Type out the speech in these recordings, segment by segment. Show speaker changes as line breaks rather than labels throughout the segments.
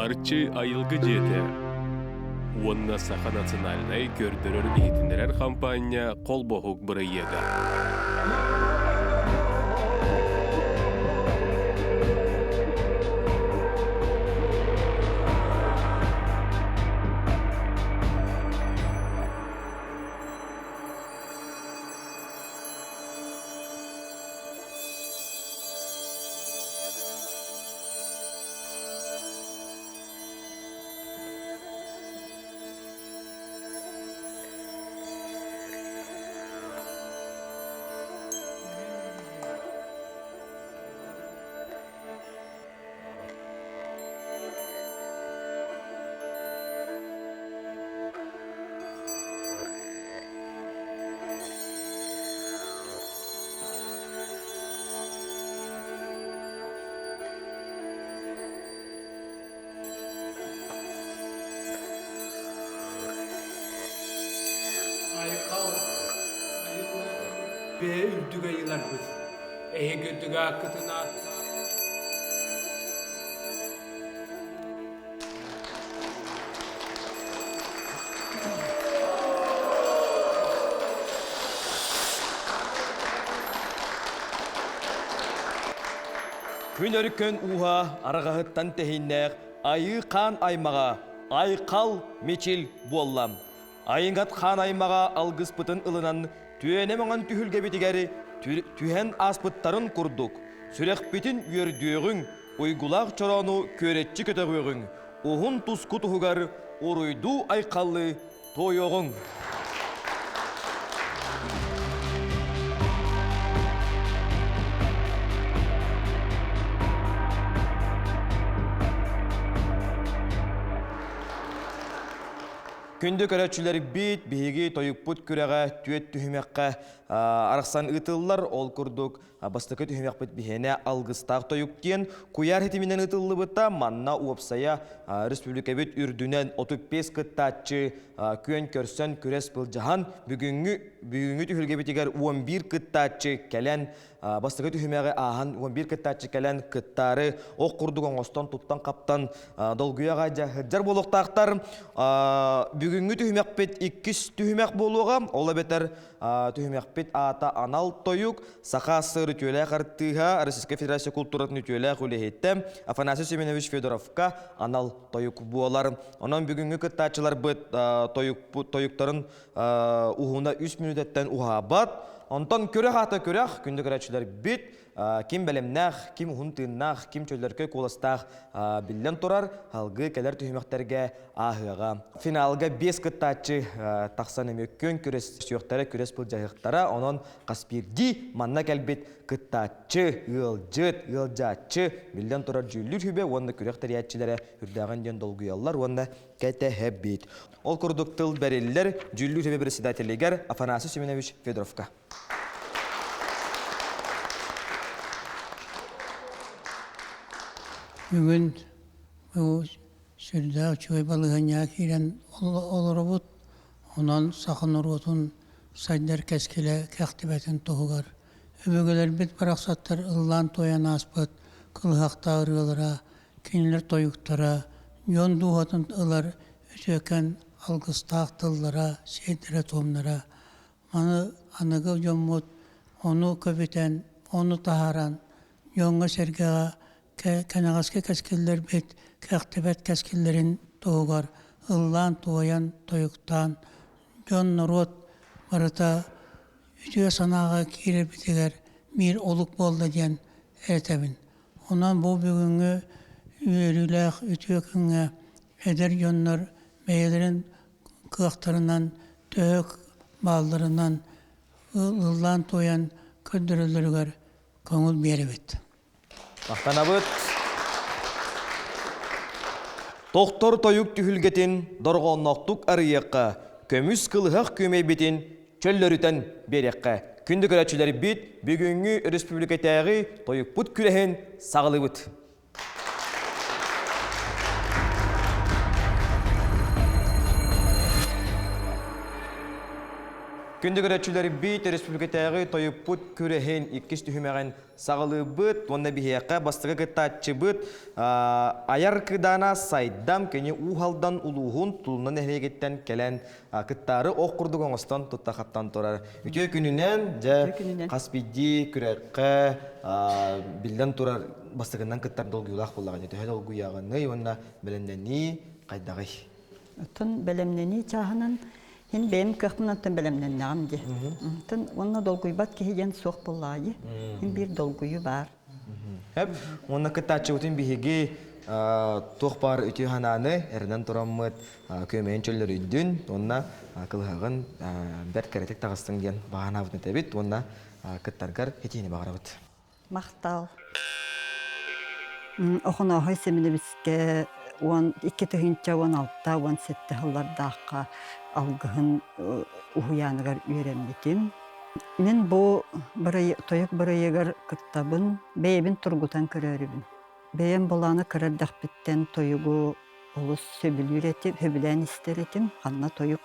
Арчы айылгы дьиэтэ уонна Саха национальнай көрдөрөр-иһитиннэрэр хампаанньа холбоһук бырайыага.
Айхал, бэйэ үрдүк айыларбыт, эһиги үрдүк ааккытын ааттаан
Күн өркөн ууһа арҕаһыттан тэһииннээх Айыы хаан аймаҕа Айхал Мичил буолла. Айыҥат хаан аймаҕа алгыспытын ылынан түөнэ мөҥөн түһүлгэбитигэр түһэн ааспыттарын курдук, сүрэхпитин үөрдүөҕүҥ, уйгулаах чороону күөрэччи көтөҕүөҕүҥ, уһун туску туһугар уруйдуу-айхаллыы туойуоҕуҥ! Күндү көрөөччүлэрбит, биһиги тойукпут күрэҕэ түөт түһүмэххэ арахсан ыытыллар. Ол курдук Бастакы түһүмэхпит биһиэнэ алгыстаах тойук диэн куйаар ситиминэн ыытыллыбыта. Манна уопсайа республикабыт үрдүнэн 35 кыттааччы күөн көрсөн күрэс былдьаһан бүгүҥҥү бүгүҥҥү түһүлгэбитигэр 11 кыттааччы кэлэн бастакы түһүмэҕи ааһан 11 кыттааччы кэлэн кыттаары ох курдук оҥостон туттан-хаптан долгуйа сылдьар буолуохтаахтар. Бүгүҥҥү түһүмэхпит иккис түһүмэх буолуоҕа. Ол эбэтэр Түһүмэхпит аата анал тойук, Саха СССР үтүөлээх артыыһа, Российскай Федерация култууратын үтүөлээх үлэһитэ Афанасий Семенович Федоровка анал тойук буолар. Онон бүгүҥҥү кыттааччыларбыт тойуктарын уһуна үс мүнүүтэттэн уһаабат. Онтон күрэх аата күрэх, күндү көрөөччүлэрбит ким бэлэмнээх, ким уһун тыыннаах, ким чөллөркөй куоластаах биллэн турар, салгыы кэлэр түһүмэхтэргэ ааһыаҕа. Финалга биэс кыттааччы тахсан эмиэ күөн күрэс сүөхтэрэ, күрэс былдьаһыахтара. Онон хас биирдии манна кэлбит кыттааччы, ыалдьыт, ыалдьааччы, биллэн турар дьүүллүүр сүбэ уонна күрэх тэрийээччилэрэ үрдээҕин диэн долгуйаллар уонна кэтэһэбит. Ол курдук тыл бэриллэр дьүүллүүр сүбэ председателигэр Афанасий Семенович Федоровка.
Бүгүн сүрдээх үчүгэй балаһыанньаҕа киирэн олоробут. Онон саха норуотун сайдар кэскилэ кэхтибэтин туһугар өбүгэлэрбит барахсаттар ыллаан-туойан ааспыт кылыһахтаах ырыалара, кинилэр тойуктара, дьон дууһатын ылар үтүөкэн алгыстаах тыллара, сиэрдэрэ-туомнара Маны аныгы дьоммут ону көбүтэн, ону таһааран, дьоҥҥо-сэргэҕэ кэнэҕэски кэскиллэрбит кэхтибэт кэскиллэрин туһугар ыллаан-туойан, тойуктаан, дьон-норуот барыта үтүө санааҕа киирэрбитигэр биир олук буолла диэн этэбин. Онон бу бүгүҥҥү үөрүүлээх үтүө күҥҥэ эдэр дьоннор бэйэлэрин кыахтарынан, төһө баалларынан ыллаан-туойан көрдөрөллөрүгэр көҥүл биэрэбит.
Махтанабыт. Тохтор тойук түһүлгэтин дорҕоонноохтук арыйыахха, көмүс кылыһах күөмэйбитин чөллөрүтэн биэриэххэ. Күндү көрөөччүлэрбит, бүгүҥҥү республикатааҕы тойукпут күрэһин саҕалыыбыт. Күндү көрөөччүлэрбит, республикатааҕы тойукпут күрэһин иккис түһүмэҕин саҕалыыбыт уонна биһиэхэ бастакы кыттааччыбыт Айар Кыдаана Сайдам кини Уу Алдан улууһун Тулуна нэһилиэгиттэн кэлэн кыттаары ох курдук оҥостон тутта-хаптан турар. Үтүө күнүнэн, дьэ, хас биирдии күрэххэ биллэн турар бастакынан кыттар долгуйуулаах буоллаҕына төһө долгуйаҕыный уонна бэлэмнэнии хайдаҕый?
Оттон бэлэмнэнии чааһынан Мин бэйэм кыахпынан бэлэмнэннэҕим дии. Онтон уонна долгуйбат киһи диэн суох буоллаҕа дии. Мин биир долгуйуу баар.
Эп, уонна кыттааччыбытын биһиги туох баар үтүө санааны эрэнэн тураммыт күөмэйин чөллөрүйдүн уонна кылыһаҕын бэрт кэрэтик таҕыстыҥ диэн баҕанаабытын этэбит уонна кыттаргар итиини баҕарабыт.
Махтал. Охонооһой Семеновичка 12 16 17 сыллардаахха алгыһын уһуйааныгар үөрэммитим. Мин бу тойук бырайыгар кыттабын, бэйэбин тургутан көрөөрүбүн. Бэйэм былааны кыра эрдэхпиттэн тойугу олус сөбүлүүр этим, сөбүлээн истэр этим. Ханна тойук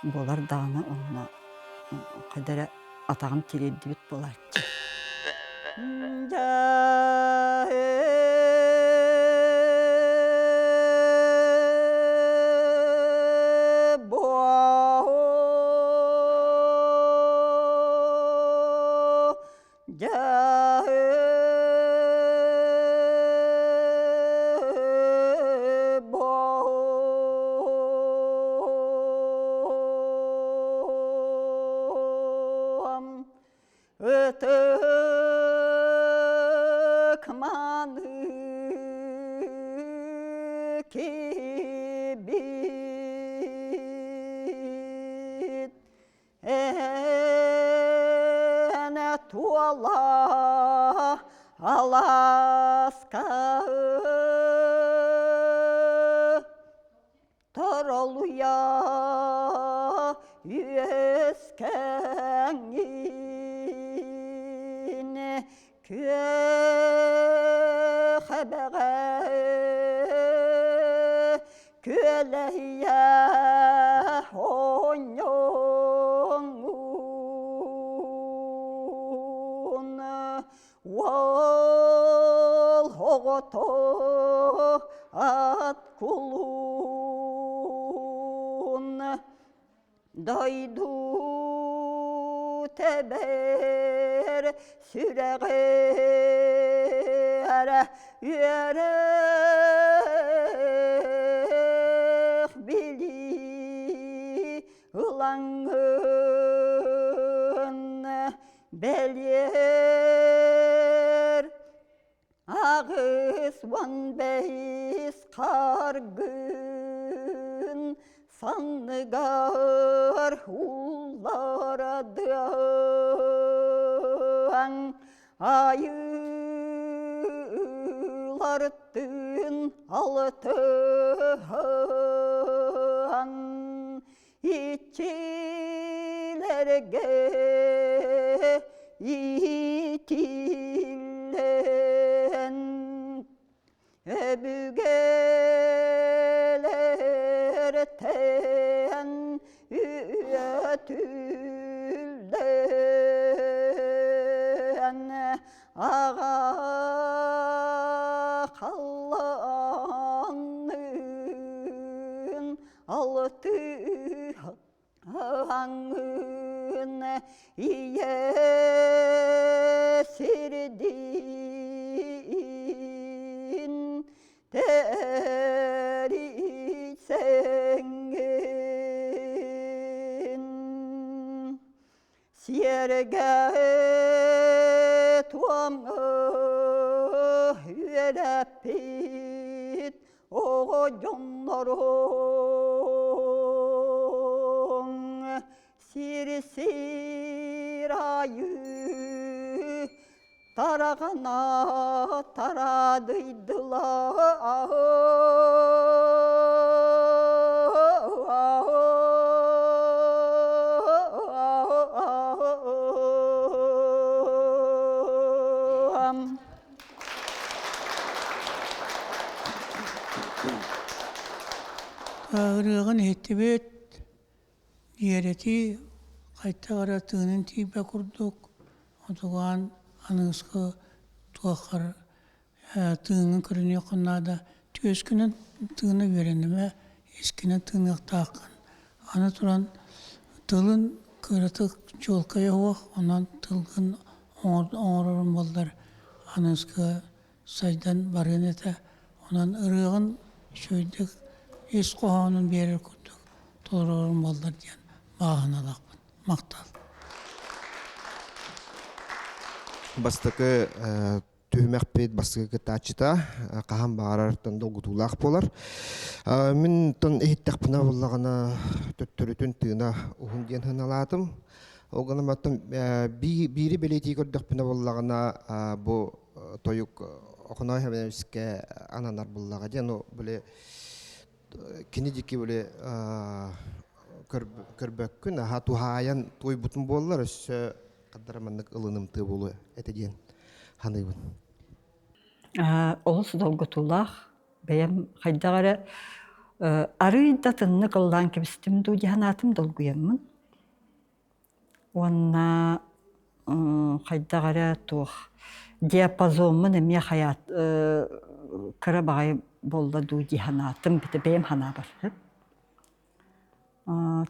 буолар даҕаны онно хайда эрэ атаҕым тириэрдибит буолааччы. Ытык-маны кибит Эн туола алааска Торолуйа үөскэҥҥин күөх эбэҕэ күөлэһийэ оонньоҥҥун уол оҕото ат кулун дойду тэбэр сүрэҕэр үөрэх билии ылаҥҥын бэлиэр 85 харгын санныгар улларадыаҥ айыылартын алтыһан иччилэргэ иитиллэн өбүгэлэртэн үөтүллэн аҕа халлаанныын алтыһаҥҥын ийэ сирдиин тэрийсэҥҥин сиэргэ туомҥа үөрэппит оҕо дьонноруҥ сир-сир аайы тараҕана тарадыйдылар.
Ырыаҕын иһиттибит, дьиэрэтии. Хайдах эрэ тыынын тиийбэ курдук, отугаан аныгыскы туоххар тыыҥҥын көрүнүөххүн наада. Түөскүнэн тыына үөрэнимэ, искинэн тыыныахтааххын. Аны туран тылын кыратык чуолкайа суох, онон тылгын оҥорорун буоллар аныгыскы сайдан барыан этэ. Онон ырыаҕын үчүгэйдик ис хоһоонун биэрэр курдук толорорун буоллар диэн бааһыналаахпын. Махтал.
Бастакы түһүмэхпит бастакы кыттааччыта хаһан баҕарар долгутуулаах буолар. Мин тон иһиттэхпинэ буоллаҕына төттөрүтүн тыына уһун диэн сыаналаатым. Ол гынан оттон биири бэлиэтии көрдөхпүнэ буоллаҕына бу тойук Охоной Хабеневскэ ананар буллаҕа диэн ну били кини дики били көрбөккүн аха туһаайан туойбутун буоллар өссө хаддара маннык ылынымтыы буолуо этэ диэн саныыбын.
Олус долгутуулаах бэйэм хайдах эрэ арыый да атыннык ыллаан кэбистим дуу дии санаатым долгуйаммын. Уонна хайдах эрэ туох диапазоммун эмиэ хайаат кыра баҕайы буолла дуу дии санаатым бэйэм санаабар.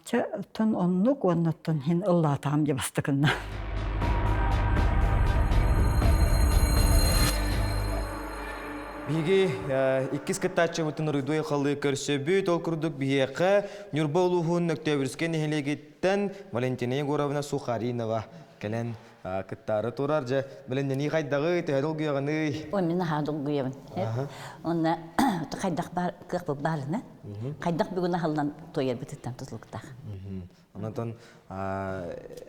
Чэ, оттон оннук уонна оттон иһин ыллаатаҕым дьэ бастакынна.
Биһиги иккис кыттааччыбытын уруйдуй халыы көрсөбүт. Ол курдук биһиэхэ Ньурба улууһун Өктөөбүрүскэй нэһилиэгиттэн Валентина Егоровна Сухаринова кэлэн кыттаары турар. Дьэ, бэлэмнэнии хайдаҕый, төһө долгуйаҕыный?
Ой, мин наһаа долгуйабын. Онно хайдах баар кыахпыт баарына, хайдах бүгүн аһыллан туойарбытыттан тутулуктаах.
Онтон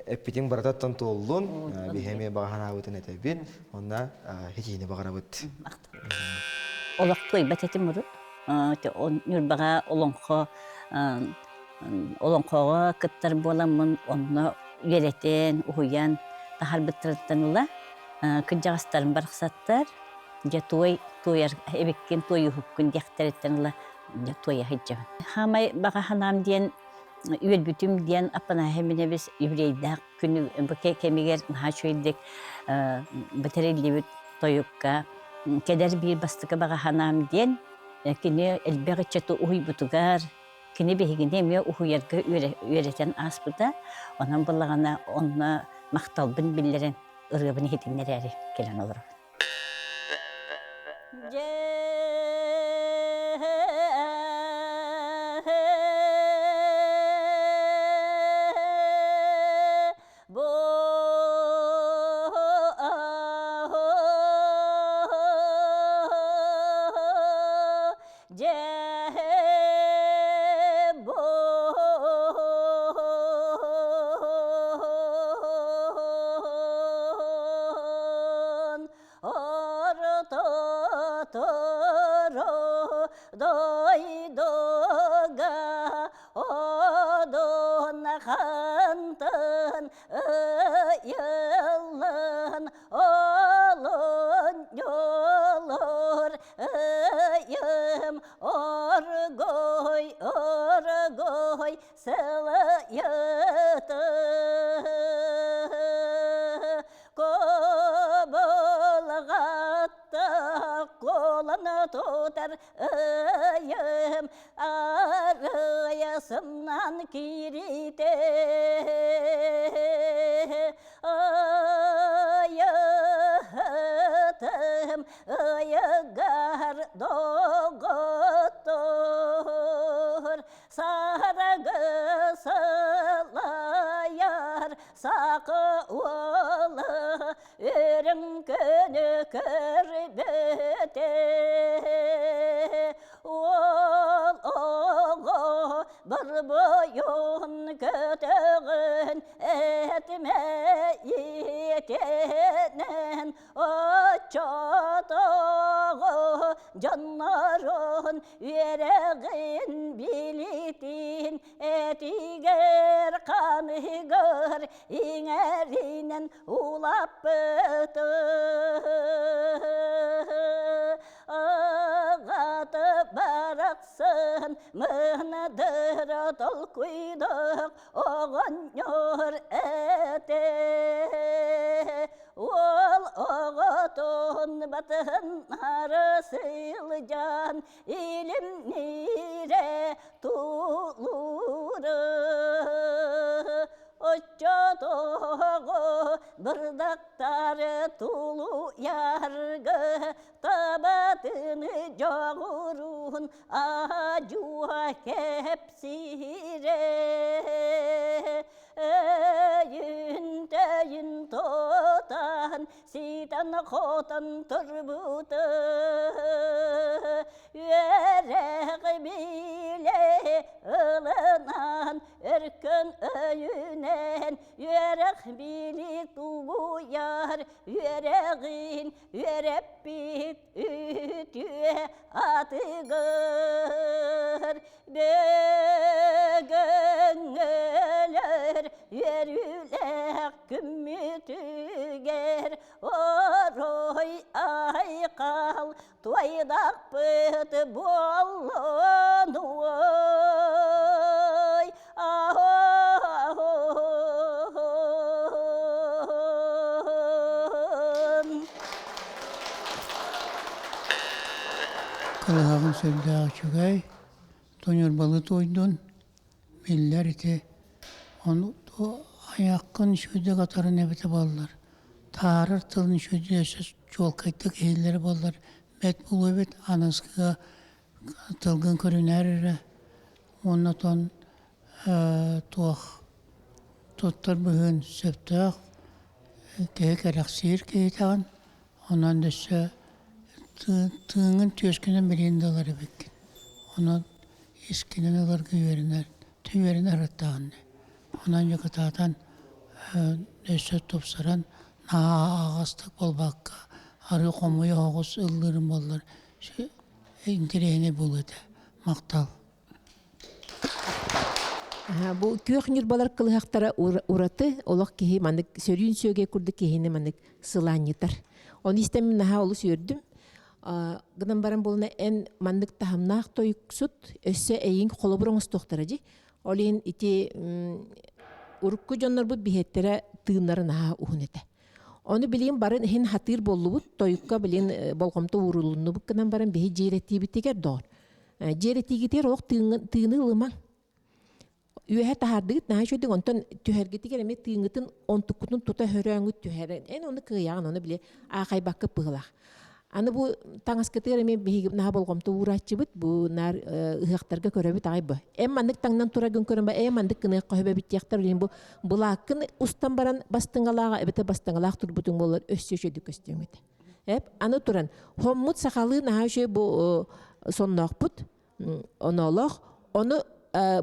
эппитиҥ барытаттан туоллун, биһи эмиэ баҕа санаабытын этэбит, онно хитиини баҕарабыт.
Олох туойбат этим урут. Ньурбаҕа олоҥхо олоҥхоҕо кыттар буоламмын онно үөрэтэн, уһуйан таһаарбыттарыттан ыла кырдьаҕастарым барахсаттар дьэ туой туойар эбиккин туойуһуккун диэхтэриттэн ыла дьэ туойа сылдьабын. Хаамай баҕа санаам диэн үөрбүтүм диэн Аппанаһы Минэбис еврейдээх күнү кэмигэр наһаа үчүгэйдик бэтэриллибит тойукка кэлэр биир бастакы баҕа санаам диэн кини элбэх ыччаты уһуйбутугар кини биһигини эмиэ уһуйарга үөрэтэн ааспыта. Онон буллаҕына онно махталбын биллэрэн ырыабын иһитиннэрээри кэлэн олоробун. Дойдуга одунахантан ыйыллан олонньолор ыйым оргой оргой сылайыты Кобулҕатта куолана тутар ыйым арыйасымнан киирите Ыйытым ыйыгар доҕоттор Саргы сылайар сакы уолу өрүҥ күнү көрбүтэ Уол оҕо борбуйун көтөҕүн этимэ иитинэн оччотоҕу дьоннорун үөрэҕин билитин этигэр ханыгар иҥэринэн улаппыты аҕата барахсан.
Мынадыр толкуйдах оҕонньор этэ. Ол оҕотун батыһыннары сылдьан илимниирэ тулууру. Оччотооҕу бырдахтары тулуйарга табатыны дьоҕурун аадьуа кэпсиирэ. Өйүн-төйүн тотан, ситэн-хотон турбута. Үөрэх билэ ылынан, өркөн өйүнэн, үөрэх били тулуйар, үөрэҕин үөрэппит үтүө атыгыр. Бөгөҥөлөр үөрүүлээх күммүтүгэр орой айхал туойдахпыт буоллун ой
Кылыһаҕын сүрдээх үчүгэй, Тоҥорбалы туойдун, биллэр ити. Ону айаххын үчүгэйдик атарын эбитэ буоллар, таарар тылын үчүгэйдик өссө чуолкайдык иһиллэрэ буоллар бэрт буолуо эбит. Аныгыскыга тылгын көрүнээр эрэ. Уонна оттон туох туттар быһыын сөптөөх, киһи кэрэхсиир киһитэҕин. Онон өссө тыыҥҥын түөскүнэн билигин да ылар эбиккин. Онон искинэн ыларга үөрэнэр, үөрэнэ сырыттаҕын дии. Онон дьэ кытаатан өссө тупсаран наһаа аһаҕастык буолбакка арыы хомуйа оҕус ыллыырым буоллар интэриэһинэй буолуо этэ. Махтал.
Бу күөх ньурбалар кылыһахтара ураты олох киһи маннык сөрүүн сүөгэй курдук киһини маннык сылаанньытар. Ону истэн наһаа олус үөрдүм. Гынан баран буолна эн маннык таһымнаах тойуксут өссө эйиҥ холобур оҥостуохтара дии. Ол иһин ити урукку дьоннорбут биһиэттэрэ тыыннара наһаа уһун этэ. Ону билигин барын иһин хатыыр буоллубут, тойукка билин болҕомто уурулуннубут гынан баран биһи дьиэрэтиибитигэр доҕор. Дьиэрэтиигитигэр олох тыыны ылымаҥ. Үөһэ таһаардыгыт наһаа үчүгэй, онтон түһэргитигэр эмиэ тыыҥҥытын онтуккутун тута хөрөөҥҥүт түһэрэн, эн ону кыайаҕын, ону били аахайбакка быһылаах. Аны бу таҥаскытыгар эмиэ биһиги наһаа болҕомто уурааччыбыт, бу наар ыһыахтарга көрөбүт аҕай бу. Эн маннык таҥнан тураргын көрөн ба, ээ маннык гыныахха сөбөбүт диэхтэр, билин бу былааккын устан баран бастыҥалааҕа эбэтэр бастыҥалаах турбутуҥ буоллар өссө үчүгэйдик көстүөҥ этэ. Эп, аны туран, хоммут сахалыы наһаа үчүгэй бу сонноохпут, оноолоох, ону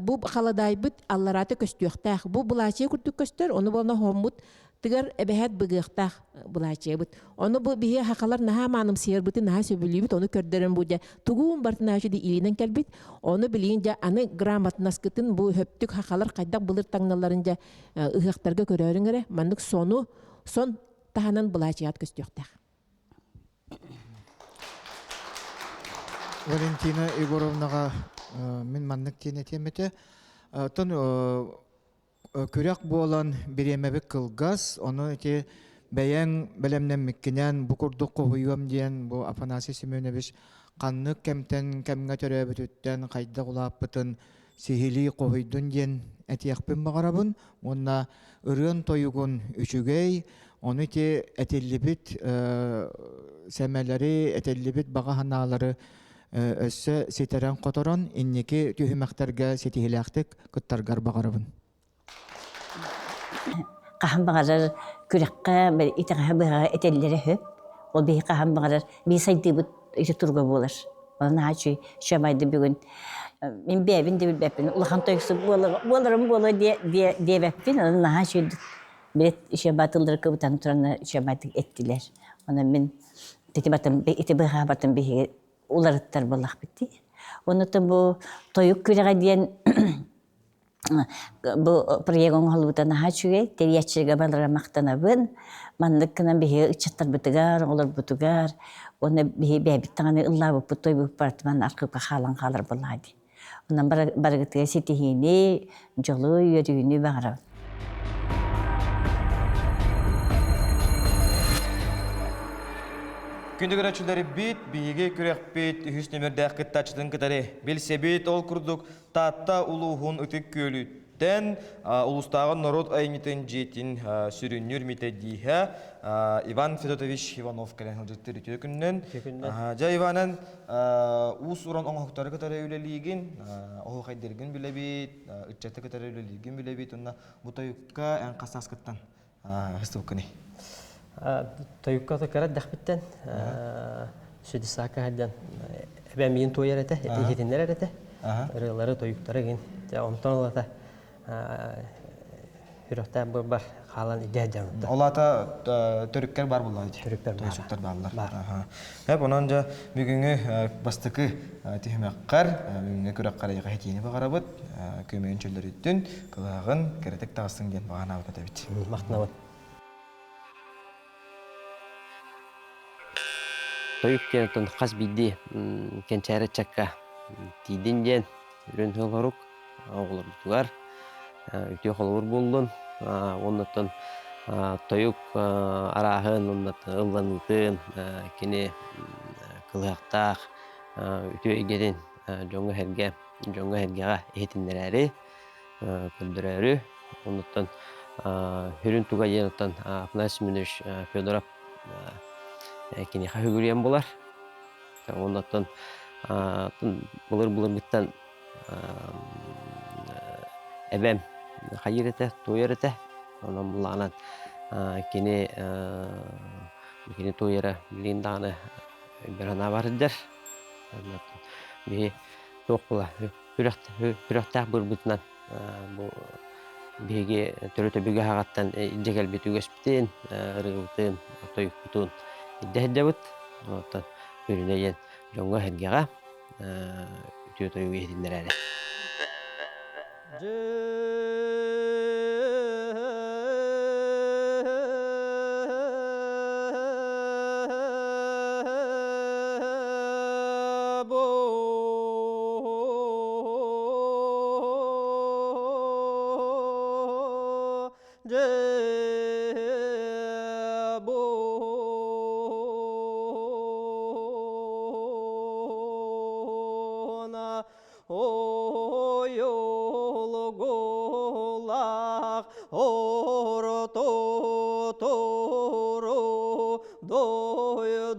бу халадаайбыт аллараата көстүөхтээх. Бу былаачыйа курдук көстөр, ону буолна хоммут тыгар эбэһээт быгыахтаах былаачыйабыт. Ону бу биһи хахалар наһаа маанымсыйарбытын наһаа сөбүлүүбүт, ону көрдөрөн бу дьэ тугуун барытын наһаа үчүгэй илиинэн кэлбит. Ону билигин дьэ аны грамотнаскытын бу хөптүк хахалар хайдах былыр таҥналларын дьэ ыһыахтарга көрөөрүҥ эрэ, маннык сону сон таһынан былаачыйаат көстүөхтээх.
Валентина Егоровнаҕа мин маннык диэн этиэм этэ. Оттон күрэх буолан бириэмэбит кылгас, ону ити бэйэҥ бэлэмнэммиккинэн бу курдук хоһуйуом диэн бу Афанасий Семенович ханнык кэмтэн кэмҥэ төрөөбүтүттэн хайдах улааппытын сиһилии хоһуйдун диэн этиэхпин баҕарабын уонна ырыан-тойугун үчүгэй, ону ити этиллибит сэмэлэри, этиллибит баҕа санаалары өссө ситэрэн-хоторон инники түһүмэхтэргэ ситиһилээхтик кыттаргар баҕарабын.
Хаһан баҕарар күрэххэ итэҕэһэ быһаҕа этэллэрэ үһү. Ол биһи хаһан баҕарар биир сайдыыбыт ити туруга буолар. Ол наһаа үчүгэй үчүгэй бүгүн мин бэйэбин да билбэппин улахан тойуксут буоларым буолуо диэбэппин онон наһаа үчүгэйдик билет үчүгэй тыллары кыбытан туран үчүгэйдик эттилэр. Онон мин ити батым ити быһаабатын биһиги уларыттар буоллахпыт дии. Онно бу тойук күрэҕэ диэн Бу проект оҥоһуллубута наһаа үчүгэй, тэрийээччилэргэ барыларыгар махтанабын. Маннык гынан биһиги ыччаттарбытыгар, оҕолорбутугар уонна биһиги бэйэбит даҕаны ыллаабыппыт, туойбуппут барыта манна архыыпка хаалан хаалар буоллаҕа дии. Онон барыгытыгар ситиһиини, дьолу, үөрүүнү баҕарабын.
Күндү көрөөччүлэрбит, биһиги күрэхпит үһүс нүмердээх кыттааччытын кытары билсэбит. Ол курдук Таатта улууһун Ытык Күөлүттэн улуустааҕы норуот айымньытын дьиэтин сүрүннүүр методиһа Иван Федотович Иванов кэлэн сылдьыттыр үтүө күнүнэн. Дьэ Иванан уус-уран оҥоһуктары кытары үлэлиигин, оһуохайдыргын билэбит, ыччаты кытары үлэлииргин билэбит уонна бу тойукка эн хас сааскыттан хыстыбыккыный?
Тойукка кыра дэхпиттэн сүдүсаакка сылдьан эбэм миин туойар этэ, иһитиннэрэр этэ. Ырыалары, тойуктары гин. Онтон ылата сүрэхтээх бырбар хаалан идэ дьаҥта.
Ол аата төрүккэр бар булла
Төрүкпэр
бар. бааллар. Эп онон дьэ бүгүҥҥү бастакы түһүмэххэр бүгүҥҥү күрэххэр эйиэхэ хитиини баҕарабыт. Көмөйүн чөллөрүттүн, кылааҕын кэрэтик таҕыстын диэн баҕанаабыт этэбит.
Махтанабын.
Тойук диэн оттон хас биирдии кэнчээри ыччакка тиийдин диэн үрүн холорук оҕолорбутугар үтүө холобур буоллун. Уоннаттан тойук арааһын, уоннаттан ылланыытын, кини кылыһахтаах үтүө эйгэтин дьоҥҥо-сэргэ дьоҥҥо-сэргэҕэ иһитиннэрээри, көрдөрөөрү. Оннуттан сүрүн туга диэн оттон Афанасий Семенович Федоров киниэхэ сүгүрүйэн булар. Оннуттан былыр-былыргыттан эбэм хайыыр этэ, туойар этэ. Онон булаанан кини кини туойара билигин даҕаны өйбөр санаабар сылдьар. Биһи туох була сүрэхтээх бырбытынан бу биһиги төрүт өбүгэ аҕаттан илдьэ кэлбит үгэспитин, ырыабытын, тойукпутун илдьэ сылдьабыт. Оттон сүрүнэ диэн дьоҥҥо-сэргэҕэ үтүө тойугу иһитиннэрээри.
Ойолгулах орто туру дойдугун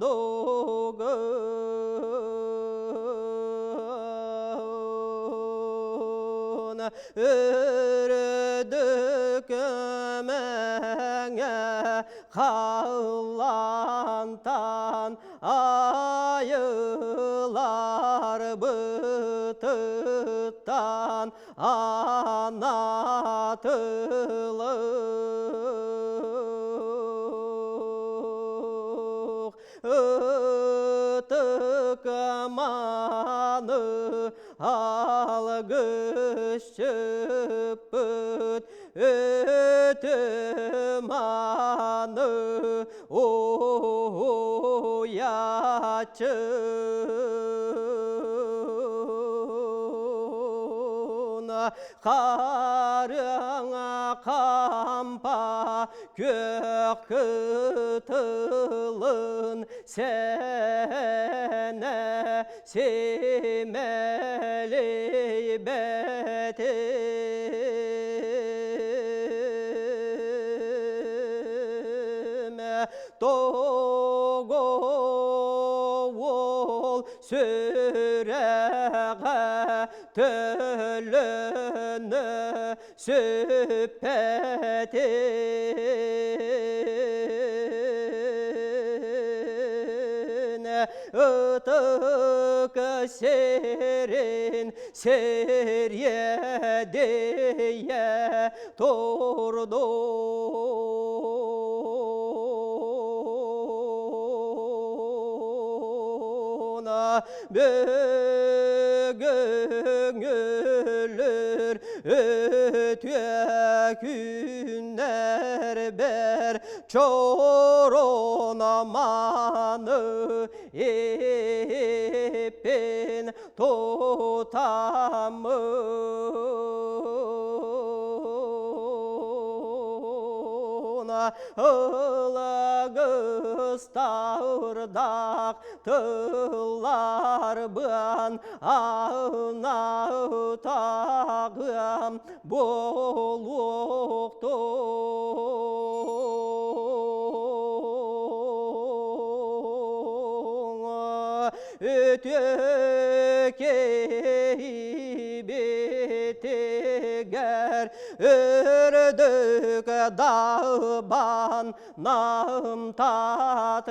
үрдүк мэҥэ халлантан айылар бытыттан анатылык ытыкманы алгысчыппыт өтөманы уйачын Харыңа қампа көк кытылын сәне семелей бәтім Тоғол сүрәҕэ төлөнө сүппэтин ытык сирин сириэдийэ турдун бүгүн өлөр өтө күннэр бэр чоронаманы иппин. тутаммын Ылагыстаырдах тылларбын аһынатагым буолуохтун. Үтүө киһибитигэр үрдүк далбан намтатын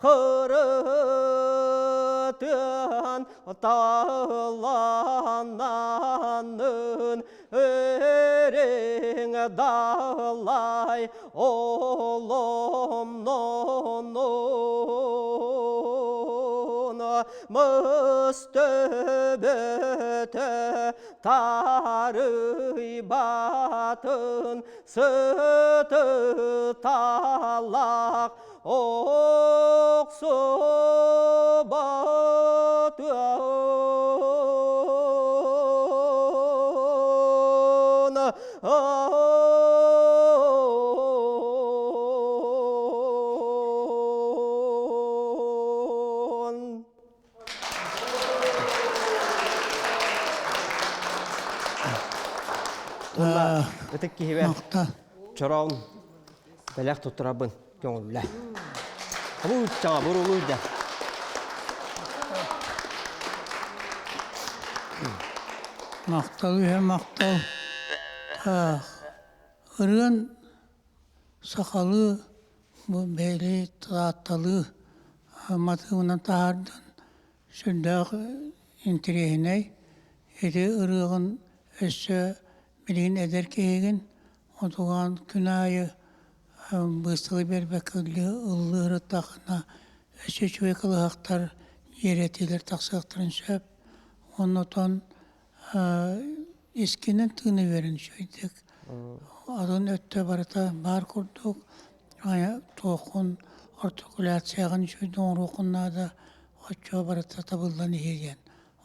кырытын талананын эриң далай оломнонун мыс төбөтө тарыйбатын сыты талах охсубат
Уонна ытык киһибэр чороон бэлэх туттарабын көҥүллэ. Улууччаҕа бурулуйда.
Махтал үһэ махтал. Ырыан сахалыы бу бэйэлии таатталыы матыыбынан таһаардан сүрдээх интириэһинэй. Ити ырыаҕын өссө билигин эдэр киһигин, отугаан күн аайы быысталы биэрбэккэ ыллыы ырыттаххына өссө үчүгэй кылыһахтар, дьиэрэтиилэр тахсыахтарын сөп. Оннотон искинэн тыына үөрэн үчүгэйдик. Атын өттө барыта баар курдук туоххун артикуляцияҕын үчүгэйдик оҥоруоххун наада, оччо барыта табыллан иһиэ диэн.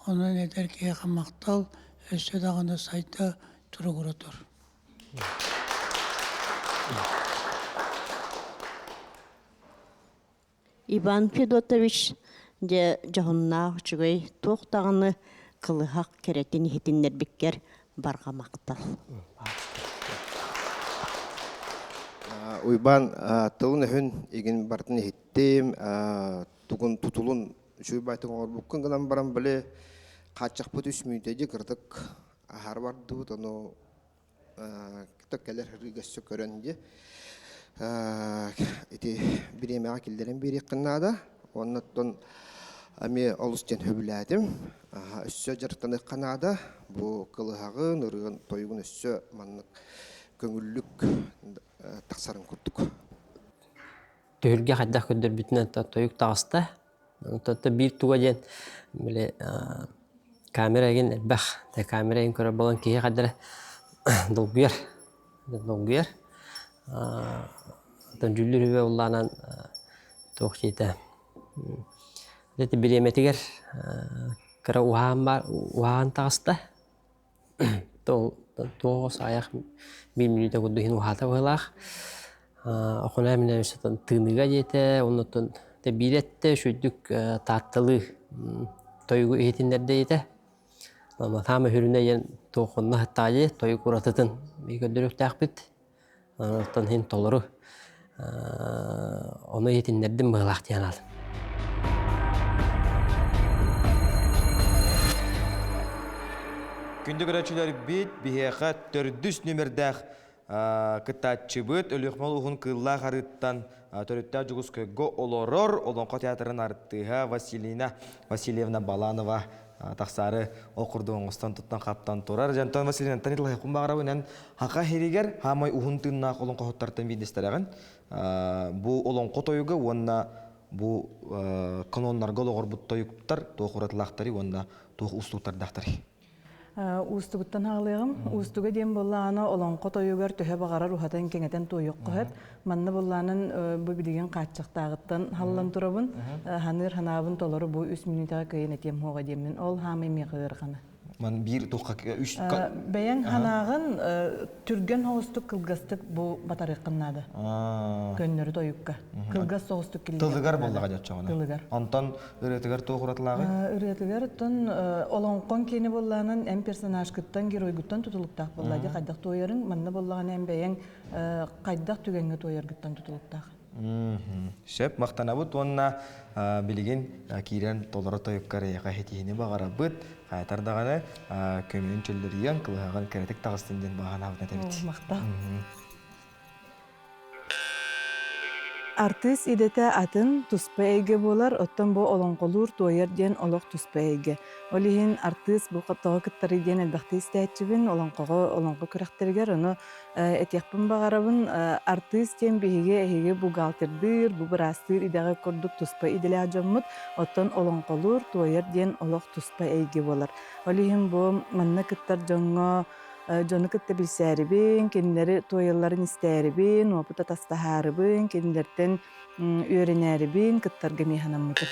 Онон эдэр киһиэхэ махтал, өссө даҕаны сайда туругура тур.
Иван Федотович дьэ дьоһуннаах үчүгэй туох даҕаны кылыһах кэрэтин иһитиннэрбиккэр барҕа махтал.
Уйбаан тылын-өһүн игин барытын иһиттим, тугун тутулун үчүгэй байтык оҥорбуккун гынан баран били хааччахпыт үс мүнүүтэ кыратык аһары бардыбыт, ону кэлэр ырыыга өссө көрөн дии ити бириэмэҕэ киллэрэн биэриэххин наада. Оннуттан эмиэ олус диэн сөбүлээтим. Өссө дьарыктаныахха наада. Бу кылыһаҕын, ырыан, тойугун өссө маннык көҥүллүк тахсарын курдук.
Түһүлгэ хайдах көрдөрбүтүнэн тойук таҕыста. Онтон биир туга диэн били камера игин элбэх. Камера игин көрөр буолан киһи хайдара долгуйар. Долгуйар. Оттон дьүүллүүр үбэ уллаанан туох диэтэ ити бириэмэтигэр кыра уһаан баар уһаан таҕыста. Туох аайах биир мүнүүтэ курдук иһин уһаата быһыылаах. Охоноон минэ тыыныыга диэтэ, оннуттан биир эттэ үчүгдүк таатталыы тойугу иһитиннэрдэ диэтэ. Саамай сүрүнэ диэн туох онно сыттаҕа дии, тойук уратытын көрдөрүөхтээхпит. Оттон иһин толору ону иһитиннэрдим быһыылаах диэн аатым.
Күндү көрөөччүлэрбит, биһиэхэ төрдүс нүмердээх кыттааччыбыт Өлүөхүмэ улууһун Кыыллаах арыыттан төрүттээх Дьокуускайга олорор Олоҥхо театрын артыыһа Василина Васильевна Баланова тахсаары ол курдук оҥостон туттан-хаптан турар. Дьонтон Василинаттан итилэһиэхпин баҕарабын эн Хаха иһигэр хаамай уһун тыыннаах олоҥхоһуттартан биирдэстэрэҕин. Бу олоҥхо тойуга уонна бу каноннарга олоҕорбут тойуктар туох уратылаахтарый уонна туох уустуктардаахтарый?
Уустугуттан хаалыаҕым. Уустуга диэн буоллаҕына олоҥхо тойугар төһө баҕарар уһатан кэҥэтэн туойуохха сөп. Манна буоллаанын бу билигин хааччахтааҕыттан халлан турабын. Ханыыр ханаабын толору бу үс мүнүүтэҕэ кыайан этиэм суоҕа диэммин. Ол хаамай миэхэ ыарахана.
Ман биир тухха үс
Бэйэҥ ханаағын түргэн соҕустук кылгастык бу батарыаххын наада. Көннөрү тойукка. Кылгас соҕустук киллэриэххин
Тылыгар буоллаҕа дьоччоҕуна.
Тылыгар.
Онтон ырыатыгар туох уратылааҕый?
Ырыатыгар оттон олоҥхоҥ киэнэ буоллаҕынан эн персонажкыттан, геройгуттан тутулуктаах буолла дии хайдах туойарыҥ, манна буоллаҕына эн бэйэҥ хайдах түгэҥҥэ туойаргыттан тутулуктаах.
Сөп, махтанабыт уонна билигин киирэн толоро тойуккар эйиэхэ ситиһиини баҕарабыт. Хайатар даҕаны көмүнүн чөллөрүйэн, кылыһаҕын кэрэтик таҕыстын диэн баҕа этэбит.
Махтал. Артыыс идэтэ атын, туспа эйгэ буолар, оттон бу олоҥхолуур, туойар диэн олох туспа эйгэ. Ол иһин артыыс бу тоҕо кыттарый диэн элбэхтик истээччибин, олоҥхоҕо, олоҥхо күрэхтэригэр ону этиэхпин баҕарабын, артыыс диэн биһиги эһиги бухгалтердыыр, бу быраастыыр идэҕэ курдук туспа идэлээх дьоммут, оттон олоҥхолуур, туойар диэн олох туспа эйгэ буолар. Ол иһин бу манна кыттар дьоҥҥо дьону кытта билсээрибин, кинилэри туойалларын истээрибин, уопут атастаһаарыбын, кинилэртэн үөрэнээрибин кыттарга эмиэ санаммытым.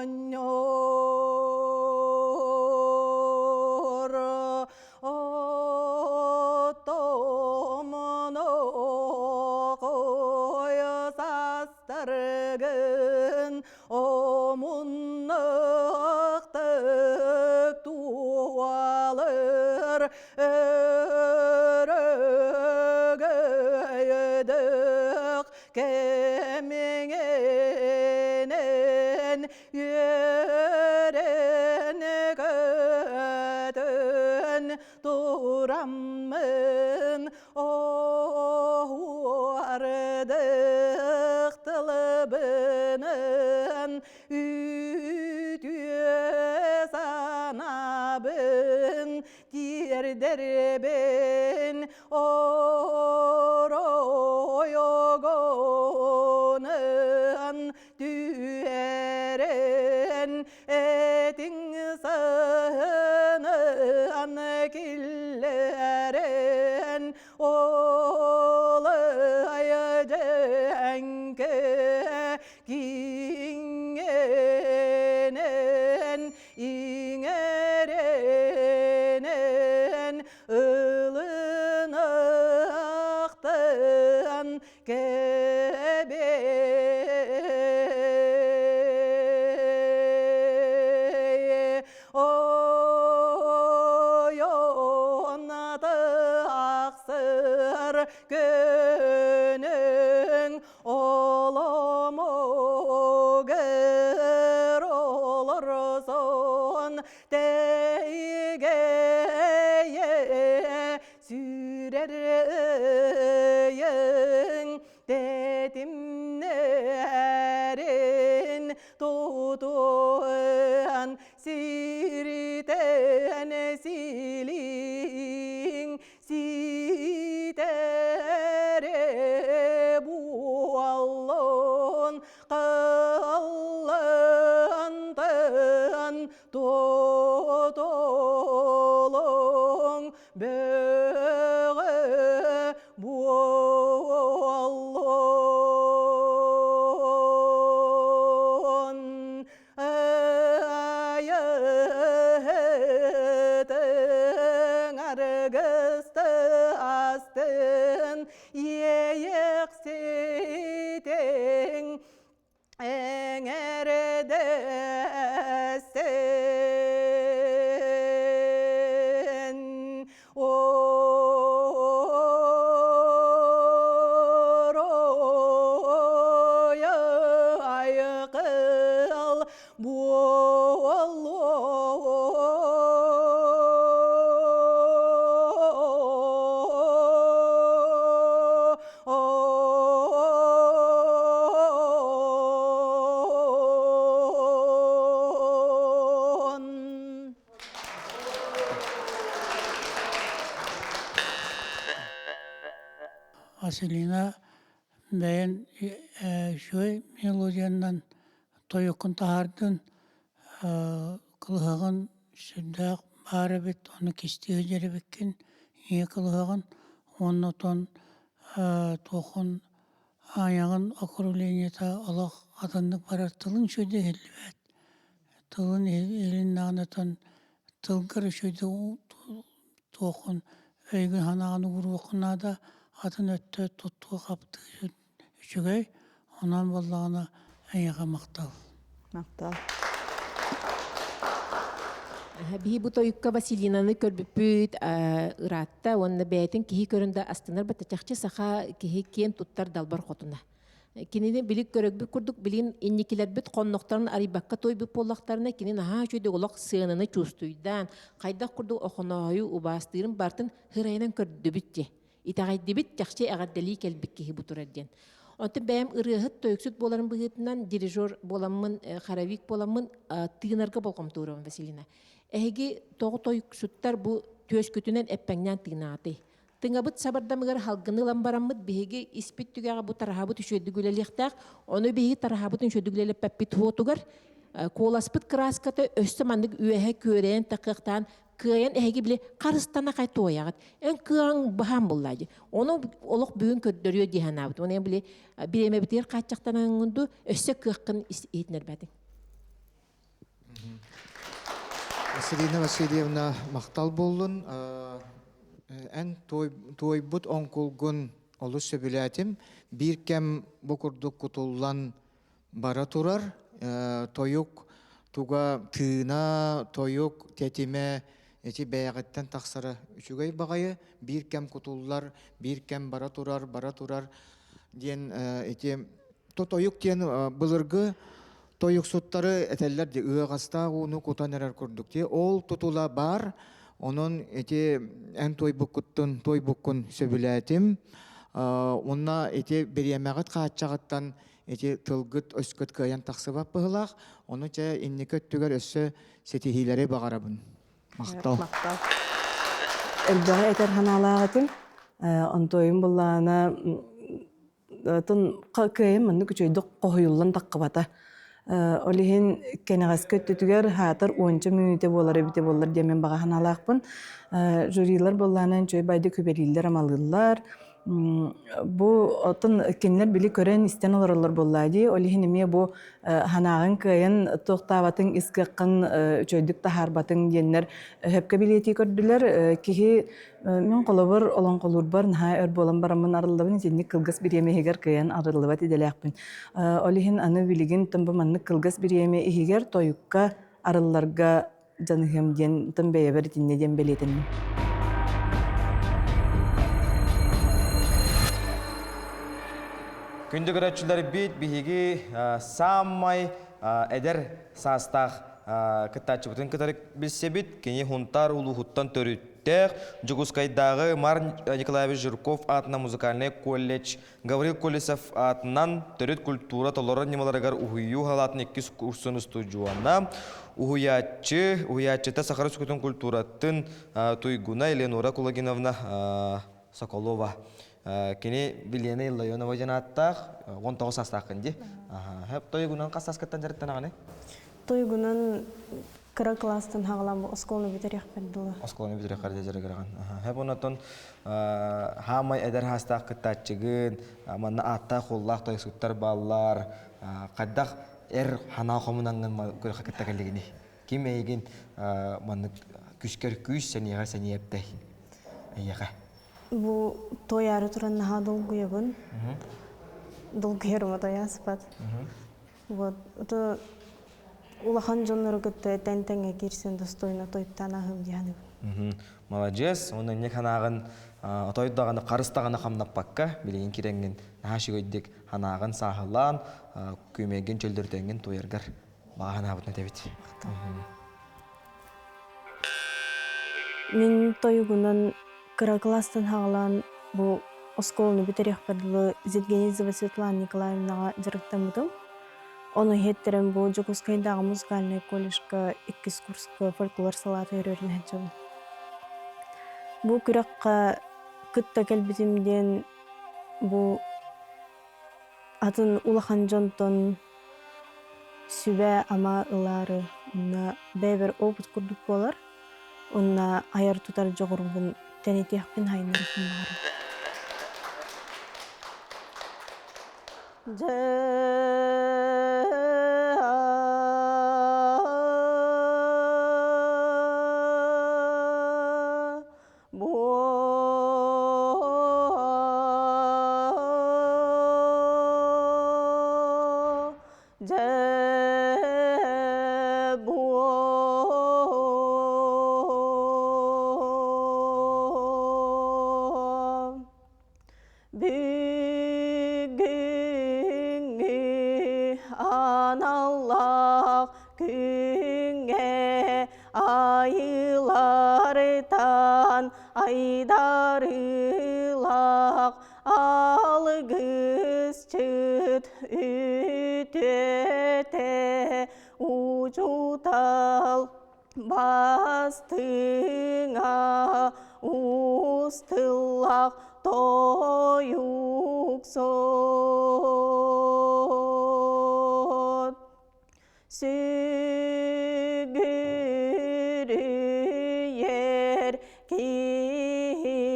Оҕонньор Оттомно састаргын омуннуктык туалыр өрөгөйдөх кэмиҥинэн үөрэн көтөн тураммын оһуордых тылыбынан үтүө санаабын тиэрдэрбин оройогонан түһэрэн этиҥ сыһынан киллэрэн ол дьэҥкэ киҥҥэнэн иҥэрэнэн ылыныахтан кэбээ Ойон тахсар көнөҥ оломогер олорсон тэйгэйэ сүүрэр ыйын тэтимнэрин тутуһан сиритэн силиҥ ситэре буоллун кыллантан тотолоҥ бөҕө буоллун айыһытын. буоллун.
Василина бэйэн үчүгэй мелодиянан тойуккун таһаардын, кылыһаҕын сүрдээх баар эбит, ону кистии сылдьар эбиккин, ийэ кылыһаҕын уонна оттон туоххун айаҕын округлениета олох атыннык барар, тылыҥ үчүгэйдик иһиллибэт. Тылын иһилиннэҕинэ оттон тылгар үчүгэйдик туоххун өйгүн-санааҕын ууруоххун наада, атын өттө туттуу-хаптыы үчүгэй, онон буоллаҕына эйиэхэ махтал.
Махтал.
Биһи бу тойукка Василинаны көрбүппүт ыраатта уонна бэйэтин киһи көрөн да астынар бата чахчы саха киһи киэн туттар далбар хотуна. Кинини билик көрөгбүт курдук билин инникилэрбит хоннохторун арыйбакка туойбут буоллахтарына кини наһаа үчүгэй олох сыананы чуустуйдаан хайдах курдук охоноойу убаастыырын бартын хырайынан көрдүбүт дии. Итэҕэйдибит чахчы эҕэрдэлии кэлбит киһи бу турар диэн. Онтон бэйэм ырыаһыт, тойуксут буоларым быһыытынан дирижер буоламмын, хоровик буоламмын тыынарга болҕомтуурабын Василина. Эһиги тоҕо тойуксуттар бу түөскүтүнэн эппэҥнээн тыынаатый? Тыҥабыт сабардамыгар халгыны ылан бараммыт биһиги испит түгэҕэ бу тараһабыт үчүгэйдик үлэлиэхтээх. Ону биһиги тараһабытын үчүгэйдик үлэлэппэппит уотугар куоласпыт кырааската өссө маннык үөһэ күөрэйэн такыахтаан кыайан эһиги били харыстана хай туойаҕыт. Эн кыаҕыҥ баһаам буллаа дии. Ону олох бүгүн көрдөрүө дии санаабыт. Оны били бириэмэбитигэр хааччахтанаҥҥын дуу өссө кыаххын иһитинэрбэтиҥ.
Василина Васильевна махтал буоллун. Эн туойбут оҥкулгун олус сөбүлээтим. Биир кэм бу курдук кутуллан бара турар. Тойук туга тыына, тойук тэтимэ ити бэйэҕиттэн тахсара үчүгэй баҕайы. Биир кэм кутуллар, биир кэм бара турар, бара турар диэн ити тойук диэн былыргы тойуксуттары этэллэр ди ыаҕастаах ууну кутан эрэр курдук ти ол тутула бар онон ити эн туойбуккуттун туойбуккун сөбүлээтим уонна ити бириэмэҕит хааччаҕыттан ити тылгыт өскөт кыайан тахсыбат быһылаах ону чэ инники өттүгэр өссө ситиһиилэри баҕарабын махтал
махтал элбэҕи этэр санаалаах этим онтуойум буллаана Атын кыайан маннык үчүгэйдик хоһуйуллан таххыбата. Ол иһин кэнэҕэски өттүтүгэр хаатар уонча мүнүүтэ буолар эбитэ буоллар диэн мин баҕа санаалаахпын. Жюрилар буоллаанан үчүгэй байды күбэлииллэр-амалыыллар. Бу оттон кинилэр били көрөн истэн олороллор буоллаа дии. Ол иһин эмиэ бу санааҕын кыайан туохтаабатыҥ, ис кыаххын үчүгэйдик таһаарбатыҥ диэннэр сөпкө билиэтии көрдүлэр. Киһи Мин холобур олоҥхолуурбар наһаа өр буолан бараммын арыллабын, итинник кылгас бириэмэ иһигэр кыайан арыллыбат идэлээхпин. Ол иһин аны билигин тым бу маннык кылгас бириэмэ иһигэр тойукка арылларга дьаныһыам диэн тым бэйэбэр итиннэ диэн бэлиэтэнним.
Күндү көрөөччүлэрбит, биһиги саамай эдэр саастаах кыттааччыбытын кытары билсэбит. Кини Хунтаар улууһуттан төрүттээх, Дьокуускайдааҕы Мар Николаевич Жирков аатынан музыкальнай колледж Гаврил Колесов аатынан төрүт культура толорор ньымаларыгар уһуйуу халаатын иккис курсун устудьуона, уһуйааччы, уһуйааччыта Саха Республикатын культуратын туйгуна Элеонора Кулагиновна Соколова. Кини Вилена Илларионова диэн ааттаах, 19 саастааххын дии. Тойугунан хас сааскыттан дьарыктанаҕыный?
Тойугунан кыра кылаастан хаҕалаан оскуоланы бүтэриэхпэр дылы.
Оскуоланы бүтэриэххэр дылы дьарыгыраҕын. Хэп онотон хаамай эдэр хаастаах кыттааччыгын, манна ааттаах-хуоллаах тойуксуттар бааллар. Хайдах эр ханаа хомунаҥҥын күрэххэ кытта кэллигиний? Ким эйигин маннык күскэр күүс, сэниэҕэр сэниэптэй? Эйиэхэ.
Бу туойаары туран наһаа долгуйабын. Долгуйарым отойааспат. Вот, это улахан дьоннору кытта тэн-тэҥҥэ киирсэн достойно тойуктаан аһыым диэханыбын.
Маладьыас, уонна инник санааҕын отой даҕаны харыс даҕаны хамнаппакка билигин кирэҥҥин наһаа үчүгэйдик санааҕын сааһылаан, күөмэйгин чөллөрүтэҥҥин туойаргар. Баҕанаабытын этэбит.
Мин тойугунан кыра кылаастан хаҕалаан бу оскуоланы бүтэриэхпэр дылы Зедгенизова Светлана Николаевнаҕа дьарыктаммытым. Ону иһиттэрэн бу Дьокуускайдааҕы музыкальнай колледжка иккис курска фольклор салаата өрөөрүн сылдьабын. Бу күрэххэ кытта кэлбитим диэн бу атын улахан дьонтон сүбэ-ама ылаары уонна бэйэбэр опыт курдук буолар уонна айар-тутар дьоҕурбун тэнитиэхпин хайыннарыахпын баҕарабын. Бүгүҥҥү аналлаах күҥҥэ айылартан айдарыылаах алгысчыт үтүөтэ учуутал бастыҥа устыллах тойуксут. Сүгүрүйэр киһибит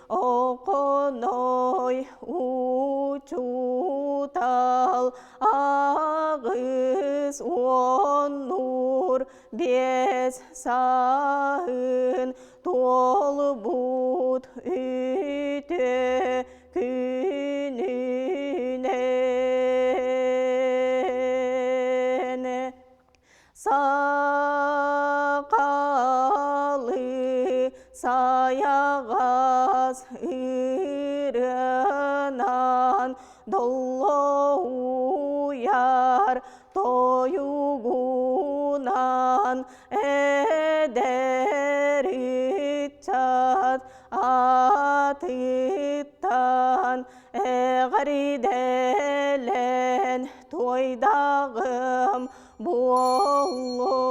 Оконой учуутал 80 биэс сааһын туолбут үтүө күнүнэн сахалыы сайаҕас ырыанан доллоһуйар тойугунан эдэр ыччат атыттан эҕэрдэлэн туойдаҕым буоллун